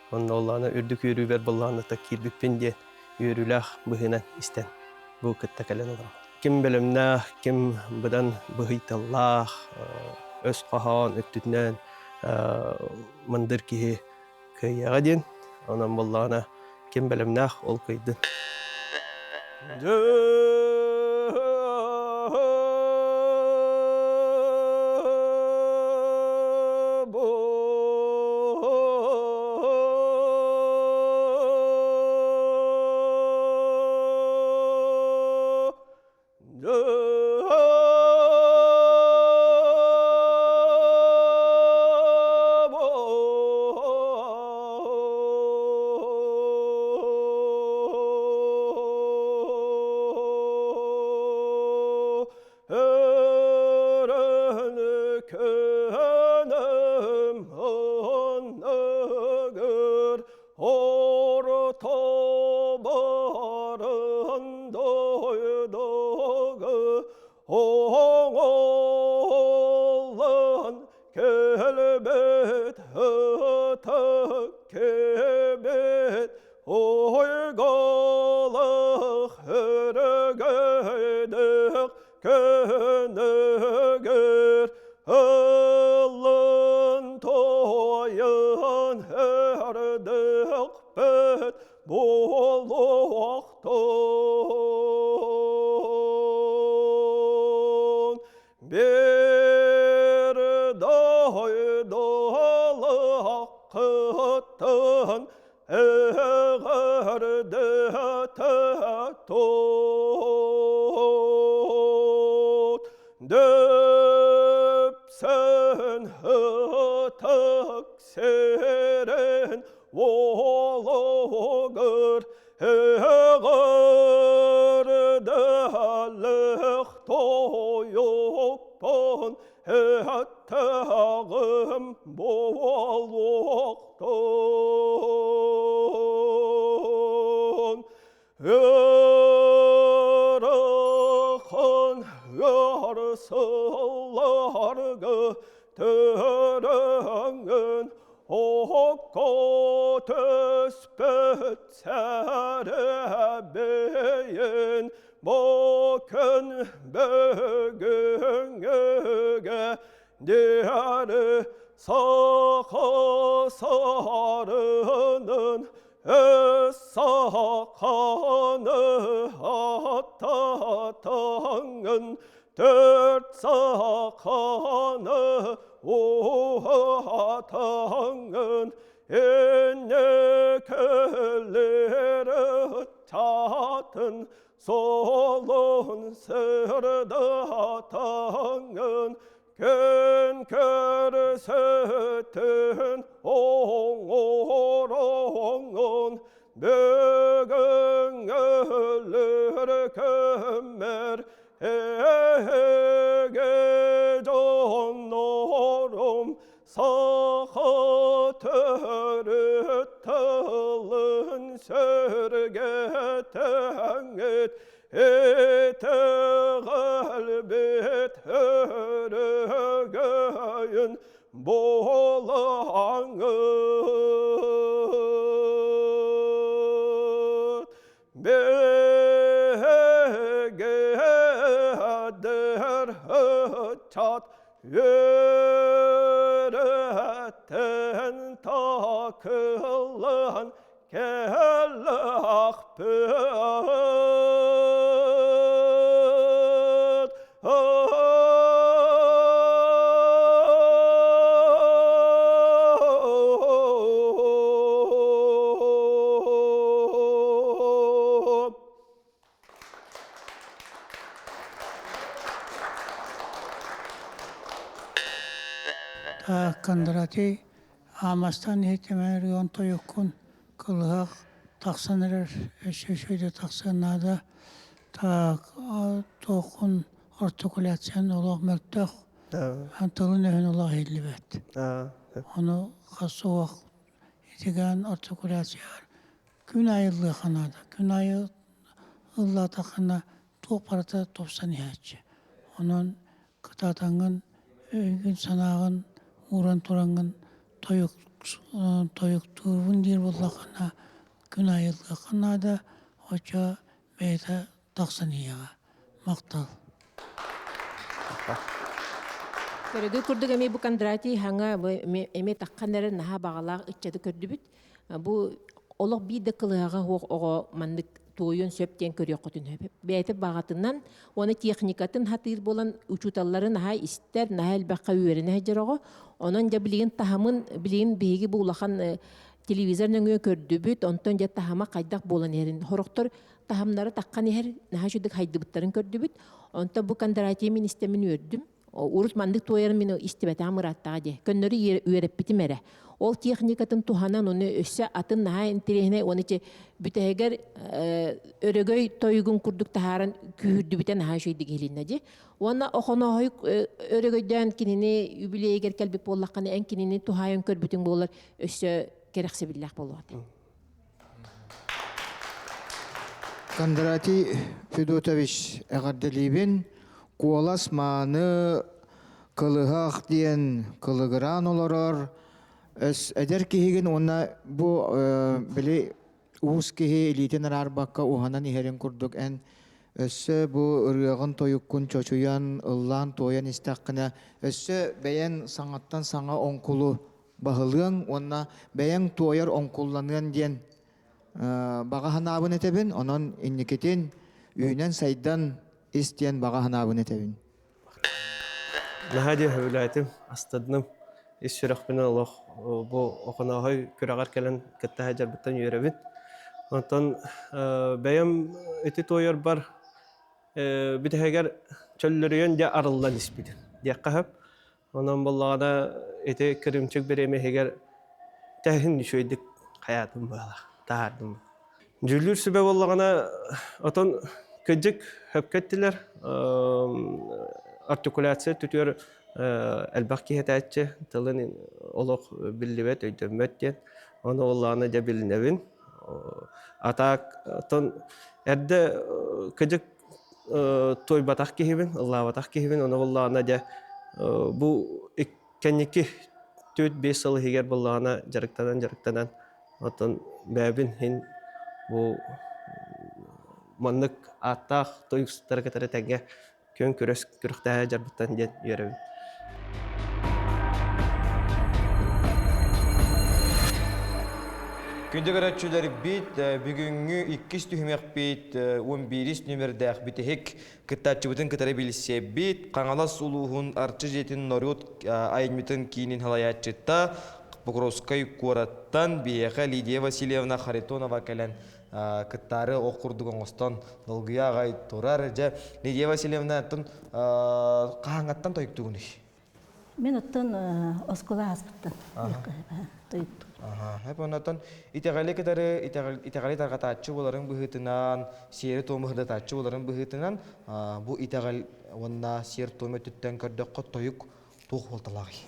Онно оллаана үрдүк үөрүүбэр быллааныта киирбиппин диэн үөрүүлээх быһыынан истэн бу кытта кэлэн олоробун. Ким бэлэмнээх, ким быдан быһый тыллаах, өс хоһоон өттүтүнэн мындыр киһи кыайыаҕа диэн. Онон буоллаҕына ким бэлэмнээх ол кыайдын. Орто барын дойдуга оҥоллон кэлбит ытык кэбит ойголах өрөгөйдөөх көнөгөр ылын тойон өрдөхпүт буолуохтун. Bir дойдулаххытын эҕэрдэтэ тут. Дөпсөн ытык сирин уолугар эҕэрдэлэх тойукпун эттэҕим буолуохтун. Ыарахан ыар сылларга төрөҥҥүн окко түспүт сэрэбэйин бу күн бүгүҥҥүгэ диэри саха саарынын Саханы аттатаҥын төрт саханы уһатаҥын инникилери ыччатын солун сырдатаҥын Күн көрсөтүн оҥороҥун бүгүн өлөр көмөр эһиги дьоннорум саха төрүт тылын сөргөтөҥҥүт Итэҕэлбит өрөгөйүн буолаҥҥыт биһиги эдэр ыччат үөрэтэн такыллан Кэллэхпит
Кондратий Аамастан иһитимээр уон тойуккун кылыһах тахсан эрэр өссө үчүгэйдик тахсыан наада. Так туоххун артикуляциян олох мөлтөх, тылын-өһүн олох иһиллибэт. Ону хас суох итигээн артикуляцияҕар күн аайы ыллыахха наада. Күн аайы ыллаатаххына туох барыта тупсан иһээччи. Онон кытаатаҥҥын өйгүн-санааҕын ууран тураҥҥын тойук тойуктуурбун диир буоллаххына күн аайы ыллыахха наада, оччо бэйэтэ тахсан иһиэҕэ. Махтал.
Көрөгүй курдук эмиэ бу Кондратий хаҥа эмиэ таххан эрэр наһаа баҕалаах ыччаты көрдүбүт. Бу олох биир да кылыһаҕа суох оҕо маннык туойуон сөп диэн көрүөххүтүн сөп. Бэйэтэ баҕатынан уонна техникатын хатыыр буолан учууталлары наһаа истэр, наһаа элбэххэ үөрэнэ сылдьар оҕо. Онон дьэ билигин таһымын билигин биһиги бу улахан телевизор нөҥүө көрдүбүт, онтон дьэ таһыма хайдах буолан иһэрин сорохтор таһымнара таххан иһэр, наһаа үчүгдүк хайдыбыттарын көрдүбүт. Онтон бу Кондратий мин истэммин үөрдүм. Урут маннык туойарын мин истибэтэҕим ырааттаҕа дии. Көннөрү үөрэппитим эрэ. Ол техникатын туһанан ону өссө атын наһаа интэриэһинэй уонна ити бүтэһигэр өрөгөй тойугун курдук таһааран күүһүрдүбүтэ наһаа үчүгэйдик иһилиннэ дии. Уонна Охонооһуйук өрөгөйдөөн кинини юбилейигэр кэлбит буоллаххына эн кинини туһаайан көрбүтүҥ буоллар өссө кэрэхсэбиллээх буолуо этэ.
Кондратий Федотович эҕэрдэлиибин. Куолас мааны кылыһах диэн кылыгыраан олорор. Өс эдэр киһигин уонна бу били уус киһи илиитин араарбакка уһанан иһэрин курдук эн өссө бу ырыаҕын тойуккун чочуйан, ыллаан-туойан истэххинэ өссө бэйэҥ саҥаттан саҥа оҥкулу баһылыаҥ уонна бэйэҥ туойар оҥкулланыан диэн баҕа санаабын этэбин. Онон инникитин үүнэн-сайдан ис диэн баҕа санаабын этэбин.
Наһаа диэн сөбүлээтим, астынным. Ис сүрэхпинэн олох бу Охонооһой күрэҕэр кэлэн кытта сылдьарбыттан үөрэбин. Онтон бэйэм ити туойарбар бүтэһигэр чөллөрүйэн дьэ арыллан испитим диэххэ сөп. Онон буоллаҕына ити кырыымчык бириэмэ иһигэр тэһин үчүгэйдик хайаатым быһалаах, таһаардым. Дьүүллүүр сүбэ буоллаҕына, отон кыдьык хөпкө эттилэр. Артикуляция түтүөр элбэх киһи этээччи, тылын олох биллибэт, өйдөммөт диэн. Ону буоллаҕына дьэ билинэбин. А так, отон эрдэ кыдьык туойбатах киһибин, ыллаабатах киһибин, ону буоллаҕына дьэ бу кэнники 4-5 сыл иһигэр буоллаҕына дьарыктанан-дьарыктанан оттон бэйэбин иһин бу маннык ааттаах тойуксуттары кытары тэҥҥэ күөн күрэс күрэхтэһэ дьарбыттан диэн үөрэбин.
Күндү көрөөччүлэрбит, бүгүҥҥү иккис түһүмэхпит 11 нүмердээх бүтэһик кыттааччыбытын кытары билсиэбит. Хаҥалас улууһун Арчы дьиэтин норуот айымньытын киинин салайааччыта Покровскай куораттан биһиэхэ Лидия Васильевна Харитонова кэлэн кыттаары ох курдук оҥостон долгуйа аҕай турар. Дьэ, Лидия Васильевна, оттон хаһааҥҥаттан тойуктугунуй?
Мен оттон оскуола ааспыттан тойуктугун.
Аха, оннотон итэҕэли кытары итэҕэли тарҕатааччы буоларын быһыытынан, сиэри-туому сырдатааччы буоларын быһыытынан, бу итэҕэл уонна сиэр-туом өттүттэн көрдөххө тойук туох буолталааҕый?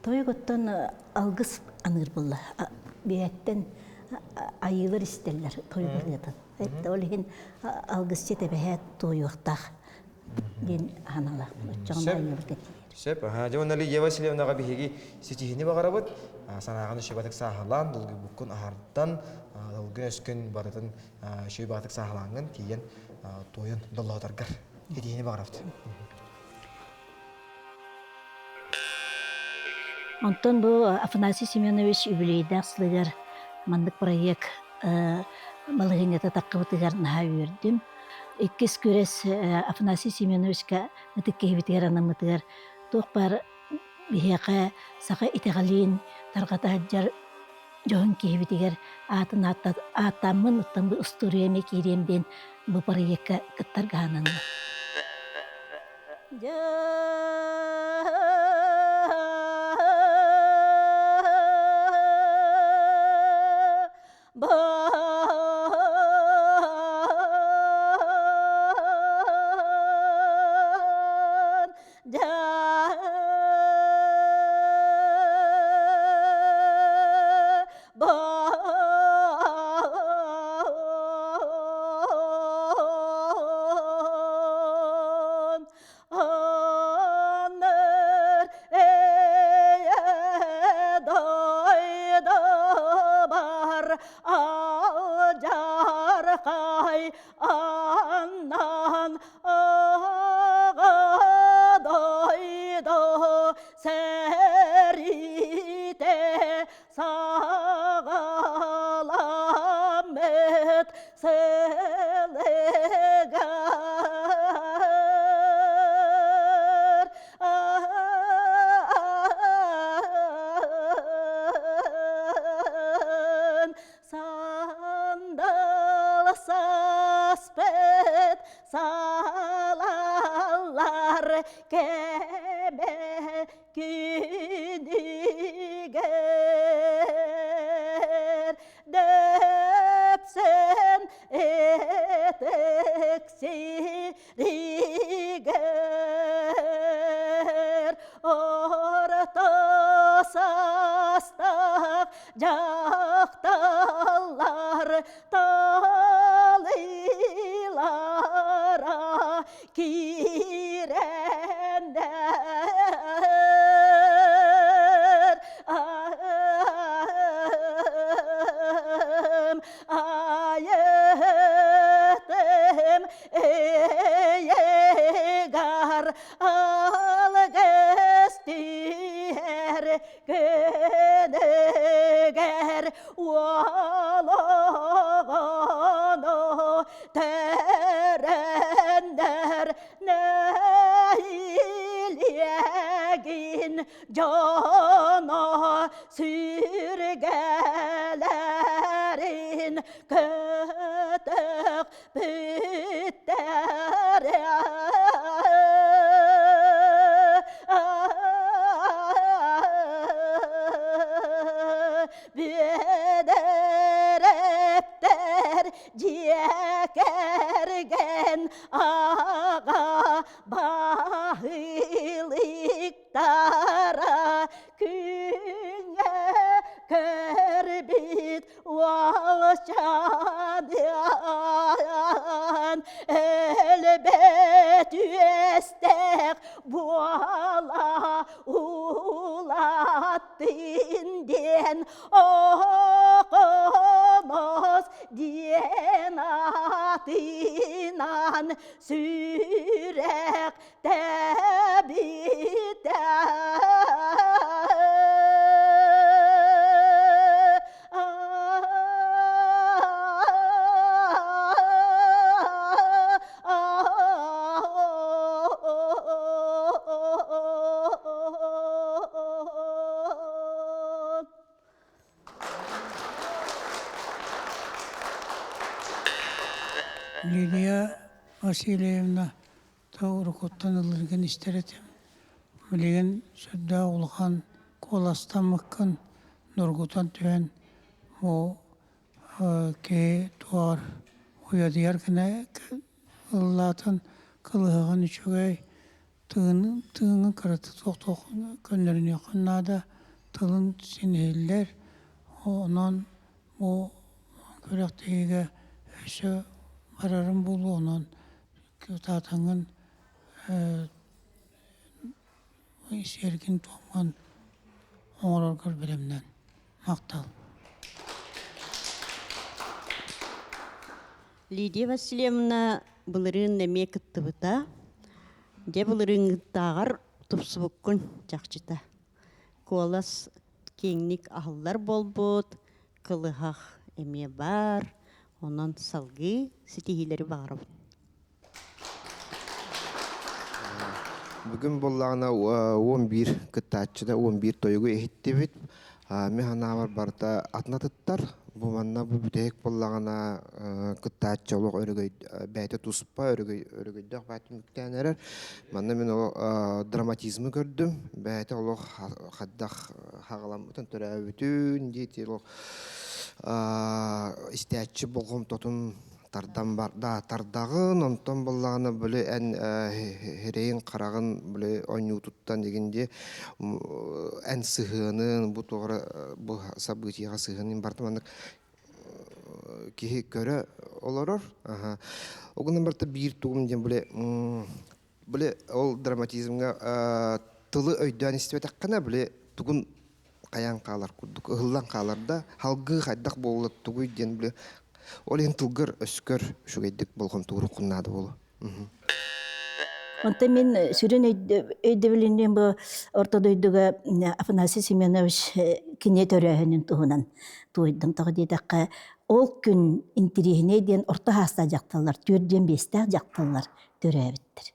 Тойук оттон алгыс аныыр буолла. Биһэттэн айыылар истэллэр тойук ырыатын. Ол иһин алгысчыт эбэһээт туойуохтаах диэн ханалаахпын. Оччоҕуна айыыларга тиийэр.
Сөп. Дьэ уонна Лидия Васильевнаҕа биһиги ситиһини баҕарабыт. Санааҕын үчүгэй сааһылаан, долгуйбуккун аһардан, долгун өскүн барытын үчүгэй баҕатык сааһылааҥҥын тиийэн туойан доллоһутаргар ситиһини баҕарабыт.
Онтон бу Афанасий Семенович үбүлүөйдээх сылыгар маннык проект балаһыанньата таххыбытыгар наһаа үөрдүм. Иккис күрэс Афанасий Семеновичка ытык киһибитигэр анаммытыгар туох баар биһиэхэ саха итэҕэлин тарҕата сылдьар дьоһун киһибитигэр аатын ааттааммын оттон бу устуоруйа эмиэ киириэм диэн бу проекка кыттарга сананным.
Балаҕаны тэрэннэр нэһилиэгин дьоно сүргэлэрин көтөх бүттэрэ. Бүөдэрэптэр дьиэ кэргэн аҕа баһылыктара күҥҥэ көрбүт уолчаныан өлбөт үөстээх буола улааттын диэн оҕомос диэн атынан сүрэх тэбитэ.
Лилия Васильевна урукуттан ыллыргын истэр этим. Билигин сүрдээх улахан куоластаммыккын доргутан түһэн бу киһи туор уйадыйар гына ыллаатын кылыһаҕын үчүгэй тыыҥын кырата туох көннөрүнүөххүн наада тылын син иһиллэр онон бу күрэхтэһиигэ өссө барарым буолуо онон кытаатаҥҥын сиэргин туомҥун оҥороргор бэлэмнэн махтал.
Лидия Васильевна былырыын эмиэ кыттыбыта. Дьэ былырыыҥҥыттааҕар тупсубуккун чахчыта. Куолас киэҥник аһыллар буолбут, кылыһах эмиэ баар. Онон салгыы ситиһиилэри баҕарабын.
Бүгүн буоллаҕына 11 кыттааччыда 11 тойугу иһиттибит. Мин санаабар барыта атын атыттар. Бу манна бу бүтэһик буоллаҕына кыттааччы олох өрөгөй бэйэтэ туспа өрөгөй өрөгөйдөөх бэйэтэ түмүктээн эрэр. Манна мин олох драматизмы көрдүм. Бэйэтэ олох хайдах хаҕаламмытын төрөөбүтүн диэти олох истээччи болҕомтотун тардан барда тардаҕын онтон буоллаҕына били эн эрэйин хараҕын били оонньуутуттан дигин дии эн сыһыанын бу туох эрэ бу событиеҕа сыһыанын барыта маннык киһи көрө олорор ол гынан барыта биир тугум диэн били били ол драматизмҥа тылы өйдөөн истибэтэххинэ били тугун хайаан хаалар курдук ыһыллан хаалар да халгыы хайдах буолла тугуй диэн били ол иһин тылгар өскөр үчүгэйдик болҕомтууруккун наада буолуо.
Онтон мин сүрүн өйдөбүлүнэн бу орто дойдуга Афанасий Семенович кини төрөөһүнүн туһунан туойдум. Тоҕо диэтэххэ, ол күн интириэһинэй диэн орто хаастаах дьахталлар, түөрт биэстээх дьахталлар төрөөбүттэр.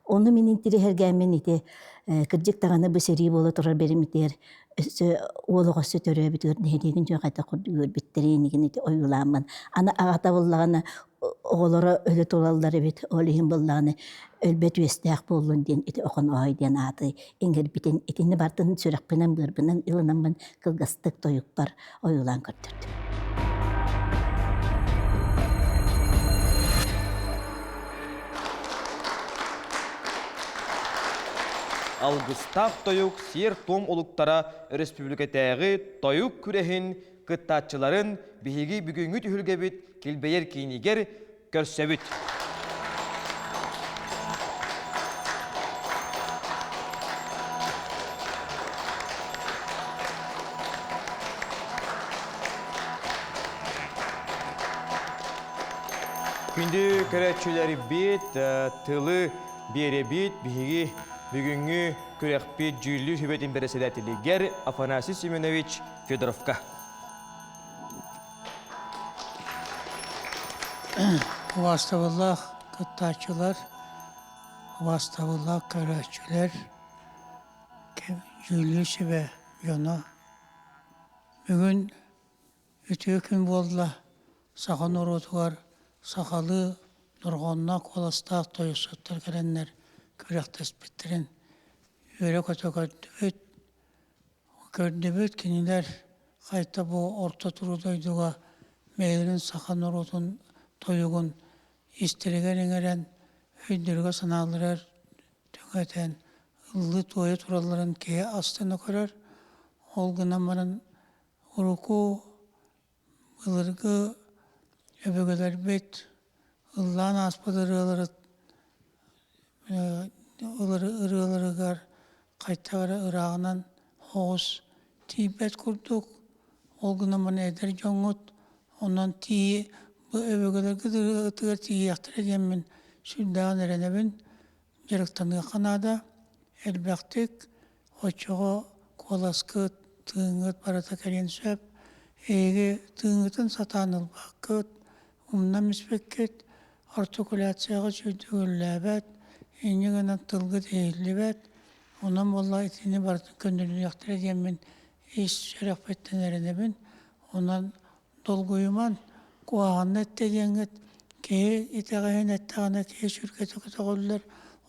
Ону мин интириэһиргээммин ити кырдьык даҕаны бу сэрии буола турар бэримитигэр өссө уол оҕо төрөөбүтүгэр нэһилиэгин дьон хайдах курдук үөрбүттэрин игин ити ойуулааммын аны аҕата буоллаҕына оҕолоро өлө тураллар эбит ол иһин буоллаҕына өлбөт үөстээх буоллун диэн ити Охоноой диэн ааты иҥэрбитин итини бартын сүрэхпинэн быарбынан ылынаммын кылгастык тойукпар ойуулаан көрдөрдүм.
Алгыстаах тойук сиэр-туом олуктара өрөспүүбүлүкэтээҕи тойук күрэһин кыттааччыларын биһиги бүгүҥҥү түһүлгэбит килбэйэр киинигэр көрсөбүт. Күндү көрөөччүлэрбит, тылы биэрэбит биһиги бүгүҥҥү күрэхпит дьүүллүүр сүбэтин бэрэссэдээтэлигэр Афанасий Семенович Федоровка.
Убаастабыллаах кыттааччылар, убаастабыллаах көрөөччүлэр, дьүүллүүр сүбэ дьоно. Бүгүн үтүө күн буолла саха норуотугар сахалыы дорҕоонноох куоластаах тойуксуттар кэлэннэр күрэхтэспиттэрин үөрэ-көтө көрдүбүт. Көрдүбүт кинилэр хайта бу орто туруу дойдуга бэйэлэрин саха норуотун тойугун истэригэр иҥэрэн, өйдөрүгэр-санааларыгар түҥэтэн, ыллыы-туойа туралларын киһи астына көрөр. Ол гынан баран урукку былыргы өбүгэлэрбит ыллаан ааспыт ырыалары ырыаларыгар хайдах эрэ ырааҕынан оҕус тиийбэт курдук. Ол гынан баран эдэр дьоҥҥут онон тиийи бу өбүгэлэргит ырыаҕытыгар тиийиэхтэрэ диэммин сүрдээҕин эрэнэбин. Дьарыктаныахха наада. Элбэхтик оччоҕо куоласкыт, тыыҥҥыт барыта кэлиэн сөп. Эһиги тыыҥҥытын сатаан ылбаккыт, умнан испиккит, артикуляцияҕа сүрдүгүллээбэт, инньэ гынан тылгыт иһиллибэт. Онон буолла итини барытын көннөрүнүөхтэрэ диэммин ис сүрэхпиттэн эрэнэбин. Онон долгуйуман, куһаҕанна эттэ диэҥҥит киһи итэҕэһин эттэҕинэ киһи сүргэтэ көтөҕүллэр,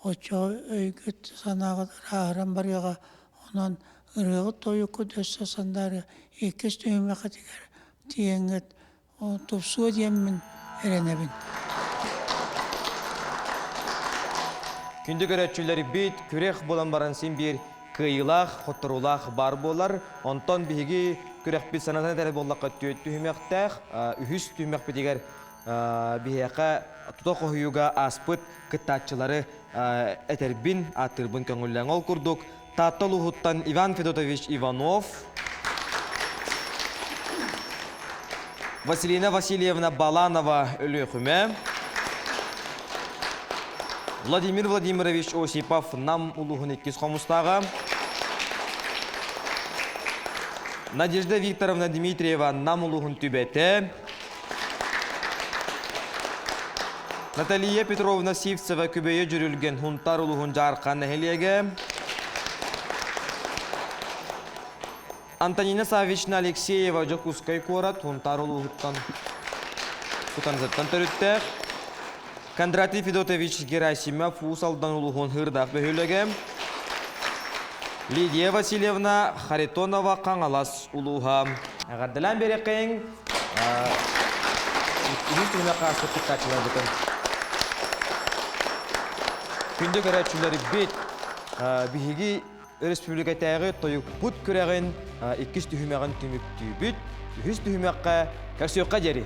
оччоҕо өйгүт санааҕыт ырааһыран барыаҕа. Онон ырыаҕыт тойуккут өссө сандаары иккис түһүмэххитигэр тиийэҥҥит тупсуо диэммин эрэнэбин.
Күндү көрөөччүлэрбит, күрэх буолан баран син биир кыайыылаах, хотторуулаах баар буолар. Онтон биһиги күрэхпит санатан этэр буоллахха түөрт түһүмэхтээх, үһүс түһүмэхпитигэр биһиэхэ тута хоһуйууга ааспыт кыттааччылары этэрбин, ааттыырбын көҥүллэҥ. Ол курдук Таатта улууһуттан Иван Федотович Иванов, Василина Васильевна Баланова Өлүөхүмэ, Владимир Владимирович Осипов Нам улууһун иккис хомустааҕа, Надежда Викторовна Дмитриева Нам улууһун түбэтэ, Наталья Петровна Сивцева Күбэйэ Дьүрүлгэн Хунтар улууһун Дьаархан нэһилиэгэ, Антонина Саввична Алексеева Дьокуускай куорат Хунтаар улууһуттан Кутанзаттан төрүттээх, Кондратий Федотович Герасимов Уус Алдан улууһун Һыырдаах бөһүөлэгэ, Лидия Васильевна Харитонова Хаҥалас улууһа. Эҕэрдэлээн биэриэххэйиҥ. Үһүс түһүмэххэ ааспыт кыттааччыларбытын. Күндү көрөөччүлэрбит, биһиги Өрөспүүбүлүкэтээҕи тойукпут күрэҕин иккис түһүмэҕин түмүктүүбүт. Үһүс түһүмэххэ көрсүөххэ диэри.